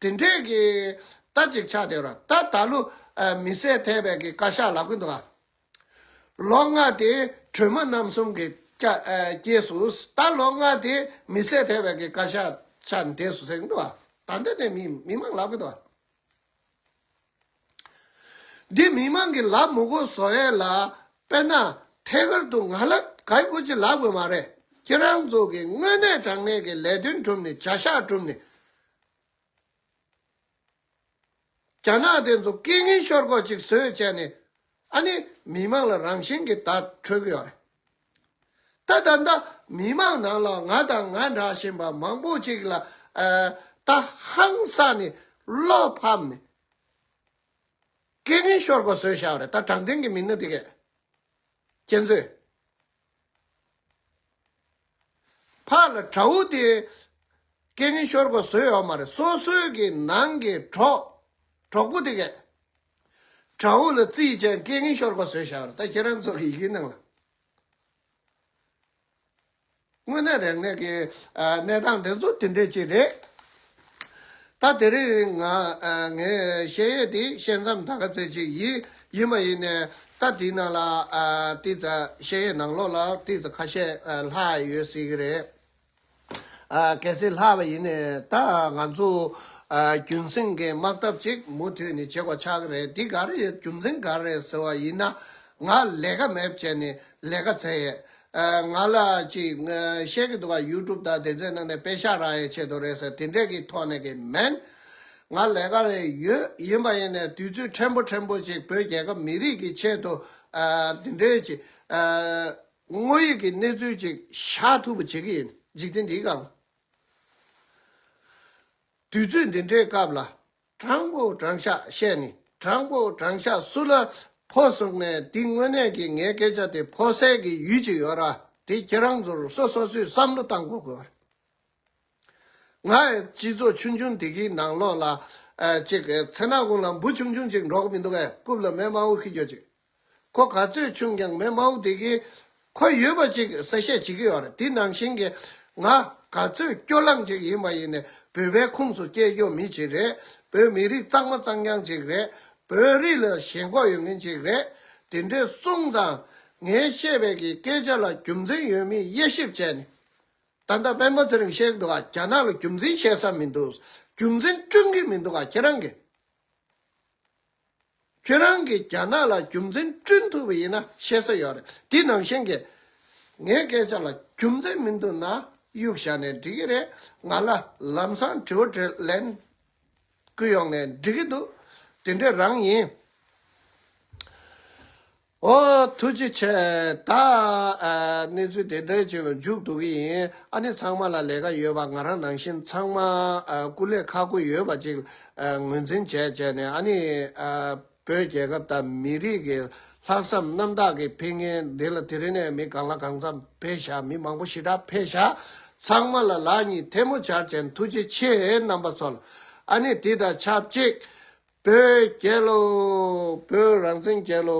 དེ་འདྲས་ཀྱི་ད་ཅིག་ཆགས་བསྡད་ར། ད་ད་ལོ་ཨ་མི་བསད་ཐེབས་པའི་གི་བཀའ་ཤག་ལབ་གི་འདུག་ག་ལོ་ལྔ་དེ་སྒྲོལ་མ་རྣམ་གསུམ་གྱི་སྐྱ་ཨ་སྐྱེས་སུ། ད་ལོ་ལྔ་དེ་མི་བསད་ཐེབས་པའི་གི་བཀའ་ཤག་ཆགས་བསྡད་སུ་ཟེར་གི་འདུག་ག་ད་ལྟ་ནས་མི་མི་མང་ལབ་གི་འདུག་ག་འདི་མི་མང་གི་ལབ་མི་དགོས་བཟོ་ཡས་ལ། དཔེར་ན་ཐད་ཀར་དུ་ང་ལ་ག་རེ་དགོས་ཅིག་ལབ་དགོས་མ་རེད། ཁྱེད་རང་ཚོ་གི་དངོས་གནས་དྲང་གནས་ཀྱི་ལས་དོན་བསྒྲུབས་ནས་བྱ་གཞག་བསྒྲུབས་ནས། རྒྱ་ནག་དེ་ཚོ་རྐྱེན་ངན་ཤོར་སྐོར་ཅིག་བཟོས་བྱས་ནས། ཨ་ནི་མི་མང་ལ་རང་བཞིན་གྱིས་བརྡ་འཕྲོད་ཀྱི་ཡོད་རེད། ད་ད་ལྟ་མི་མང་ནང་ལ་ང་དང་ང་འདྲ་བཞིན་པ་མང་པོ་ཅིག་ལ་ཨ་ད་ཧང་སངས་ནས་བློ་ཕམ་ནས་རྐྱེན་ངན་ཤོར་སྐོར་བཟོས་བཞག་རེད། ད་དྲང་བདེན་གྱི་མི་སྣ་དེ་གས་ཁྱེད་ཚོས། ཕར་ལ་དགྲ་བོ་དེ་རྐྱེན་ངན་ཤོར་སྐོར་བཟོས་ཡོད་མ་རེད། སོ་སོའི་གི་ནང་གི་གྲོགས་གྲོགས་པོ་དེ་གས་དགྲ་བོ་ལ་རྩིས་བྱས་རྐྱེན་ངན་ཤོར་སྐོར་བཟོས་བཞག་རེད། ད་ཁྱེད་རང་ཚོ་གི་ཡི་གེ་ནང་ལ། དངོས་གནས་རིག་གནས་ཀྱི་ཨ་གནས་སྟངས་དེ་ཚོ་དེ་འདྲས་ཅིག་རེད། ད་དེ་རིང་ང་ཨ་ངས་བཤད་ཡས་དེ་བཤད་མཚམས་ད་ག་ཚོད་ཅིག་ཡིན། ཡིན་པ་ཡིན་ནས་ད་དེའི་ནང་ལ་ཨ་ཏི་ཙ་བཤད་ཡས་ནང་ལོགས་ལ་ཏི་ཙ་ཁ་ཤས་ཨ་ལྷག་ཡོད་སྲིད་ཀྱི་རེད། ཨ་གལ་སྲིད་ལྷག་པ་ཡིན་ནས་ད་ང་ཚོ་ཨ་རྒྱུན་སྲིང་གི་དམག་འཐབ་ཅིག་མུ་མཐུད་ནས་བྱེད་དགོས་ཆགས་ཀྱི་རེད། འདི་ག་རེ་ཡོད། རྒྱུ་མཚན་ག་རེ་ཟེར་བ་ཡིན་ན། ང་ལས་ཀ་མེད་བྱས་ནས་ལས་ཀ་བཙལ་ཡས། ཨ་ང་ལ་ཅིག་ཨ་བཤད་ཀྱི་འདུག་ག་ཡུ་ཊུབ་དང་དེ་ཚོའི་ནང་ནས་པེ་ཤག་རག་ཡས་ཆེད་དུ་རེད་ཟེར་དེ་འདྲས་ཀྱི་ཐོག་ནས་ཀྱི་མིན། ང་ལས་ཀ་རེ་ཡོད། ཡིན་པ་ཡིན་ནས་དུས་ཚོད་ཕྲན་བུ་ཕྲན་བུ་ཅིག་བོད་རྒྱལ་ཁབ་མི་རིགས་ཀྱི་ཆེད་དུ་ཨ་དེ་འདྲས་ཅིག་ཨ་དངོས་ཡོད་ཀྱི་གནས་ཚུལ་ཅིག་བཞག་ཐུབ་པ་བྱེད་ཀྱི་ཡིན། འཇིག་རྟེན་འདིའི་སྒང་། དུས་ཚོད་འདི་འདྲའི་སྐབས་ལ་དྲང་པོ་དྲང་བཞག་བཤད་ནས། དྲང་པོ་དྲང་བཞག་སུ་ལ་ཕོག་སོང་ནས་འདི་དངོས་གནས་ཀྱི་ངའི་སྐད་ཆ་དེ་ཕོག་སའི་གི་ཡུལ་ཅིག་ཡོད་ར། དེ་ཁྱེད་རང་ཚོར་སོ་སོ་སོས་བསམ་བློ་བཏང་དགོས་དགོས། ང་སྤྱི་ཚོགས་ཆུང་ཆུང་འདི་གི་ནང་ལོགས་ལ་ཨ་ཅིག་ཚེ་ན་ཀུན་ལ་འབུ་ཆུང་ཆུང་ཅིག་འགྲོ་གི་མི་འདུག་གས། རྐུབ་ལ་མེ་མང་པོ་འཁྱེར་རྒྱུ་ཅིག་ཁོ་ག་ཚོད་ཆུང་ཀྱང་མེ་མང་པོ་དེ་གིས་ཁོ་ཡོད་པ་ཅིག་གསལ་བཤད་བྱེད་ཀྱི་ཡོད་རེད། དེ་ནང་བཞིན་གྱི་ང་ག་ཚོད་སྐྱོ་ལངས་ཅིག་ཡིན་པ་ཡིན་ནས་བོད་པའི་ཁོངས་སུ་སྐྱེས་ཡོད་མི་ཅིག་རེད། བོད་མི་རིགས་གཙང་མ་གཙང་རྐྱང་ཅིག་རེད། བོད་རིགས་ལ་ཞེན་ཁོག་ཡོད་མཁན་ཅིག་རེད། དེ་འདྲས་གསུངས་ཙང་ངས་བཤད་པའི་གི་སྐད་ཆ་ལ་རྒྱུ་མཚན་ཡོད་མེད་དབྱེ་ཞིབ་བྱས་ནས། ད་ལྟ་སྤེན་པ་ཚེ་རིང་བཤད་ཀྱི་འདུག་ག་རྒྱ་ནག་ལ་རྒྱུ་མཚན་བཤད་ས་མི་འདུག་རྒྱུ་མཚན་བསྐྲུན་གྱི་མི་འདུག་ག་ཁྱེད་རང་གིས། ཁྱེད་རང་གིས་རྒྱ་ནག་ལ་རྒྱུ་མཚན་བསྐྲུན་ཐུབ་པ་ཡིན་ན་བཤད་ས་ཡོད་རེད། དེ་ནང་བཞིན་གྱི་ངའི་སྐད་ཆ་ལ་རྒྱུ་མཚན་མི་འདུག་ན་གཡུག་བཞག་ནས་འགྲིག་གི་རེད། ང་ལ་ལམ་སང་དྲི་བ་དྲིས་ལན་བསྐུར་ཡོང་ནས་འགྲིག་གི་འདུག་དེ་འདྲ་རང་ཡིན། ཨོ་ཐུགས་རྗེ་ཆེ། ད་ཨ་གནས་ཚུལ་དེ་འདྲའི་ཅིག་ལ་མཇུག་བསྡུ་གི་ཡིན། ཨ་ནི་ཚང་མ་ལ་ལས་ཀ་ཡོད་པ། ང་རང་ནང་བཞིན་ཚང་མ་ཨ་སྐུ་ལས་ཁག་པོ་ཡོད་པ་ཅིག་ཨ་ངོས་འཛིན་བྱས་བྱས་ནས། ཨ་ནི་ཨ་བོད་རྒྱལ་ཁབ་དང་མི་རིགས་ཀྱི་ལྷག་བསམ་རྣམ་དག་གི་ཕན་ངན་འདི་ལ་དེ་རིང་ནས་མི་གང་ལ་གང་འཚམ་ཕེབས་ཤག་མི་མང་པོ་ཞེ་དྲག་ཕེབས་ཤག་ཚང་མ་ལ་ལག་གཉིས་ཐལ་མོ་སྦྱར་བྱས་ཐུགས་རྗེ་ཆེ་རྣམ་པ་ཚོ་ལ། ཨ་ནི་འདི་དང་ཆབས་ཅིག་བོད་རྒྱལ་ལོ། བོད་རང་བཙན་རྒྱལ་ལོ།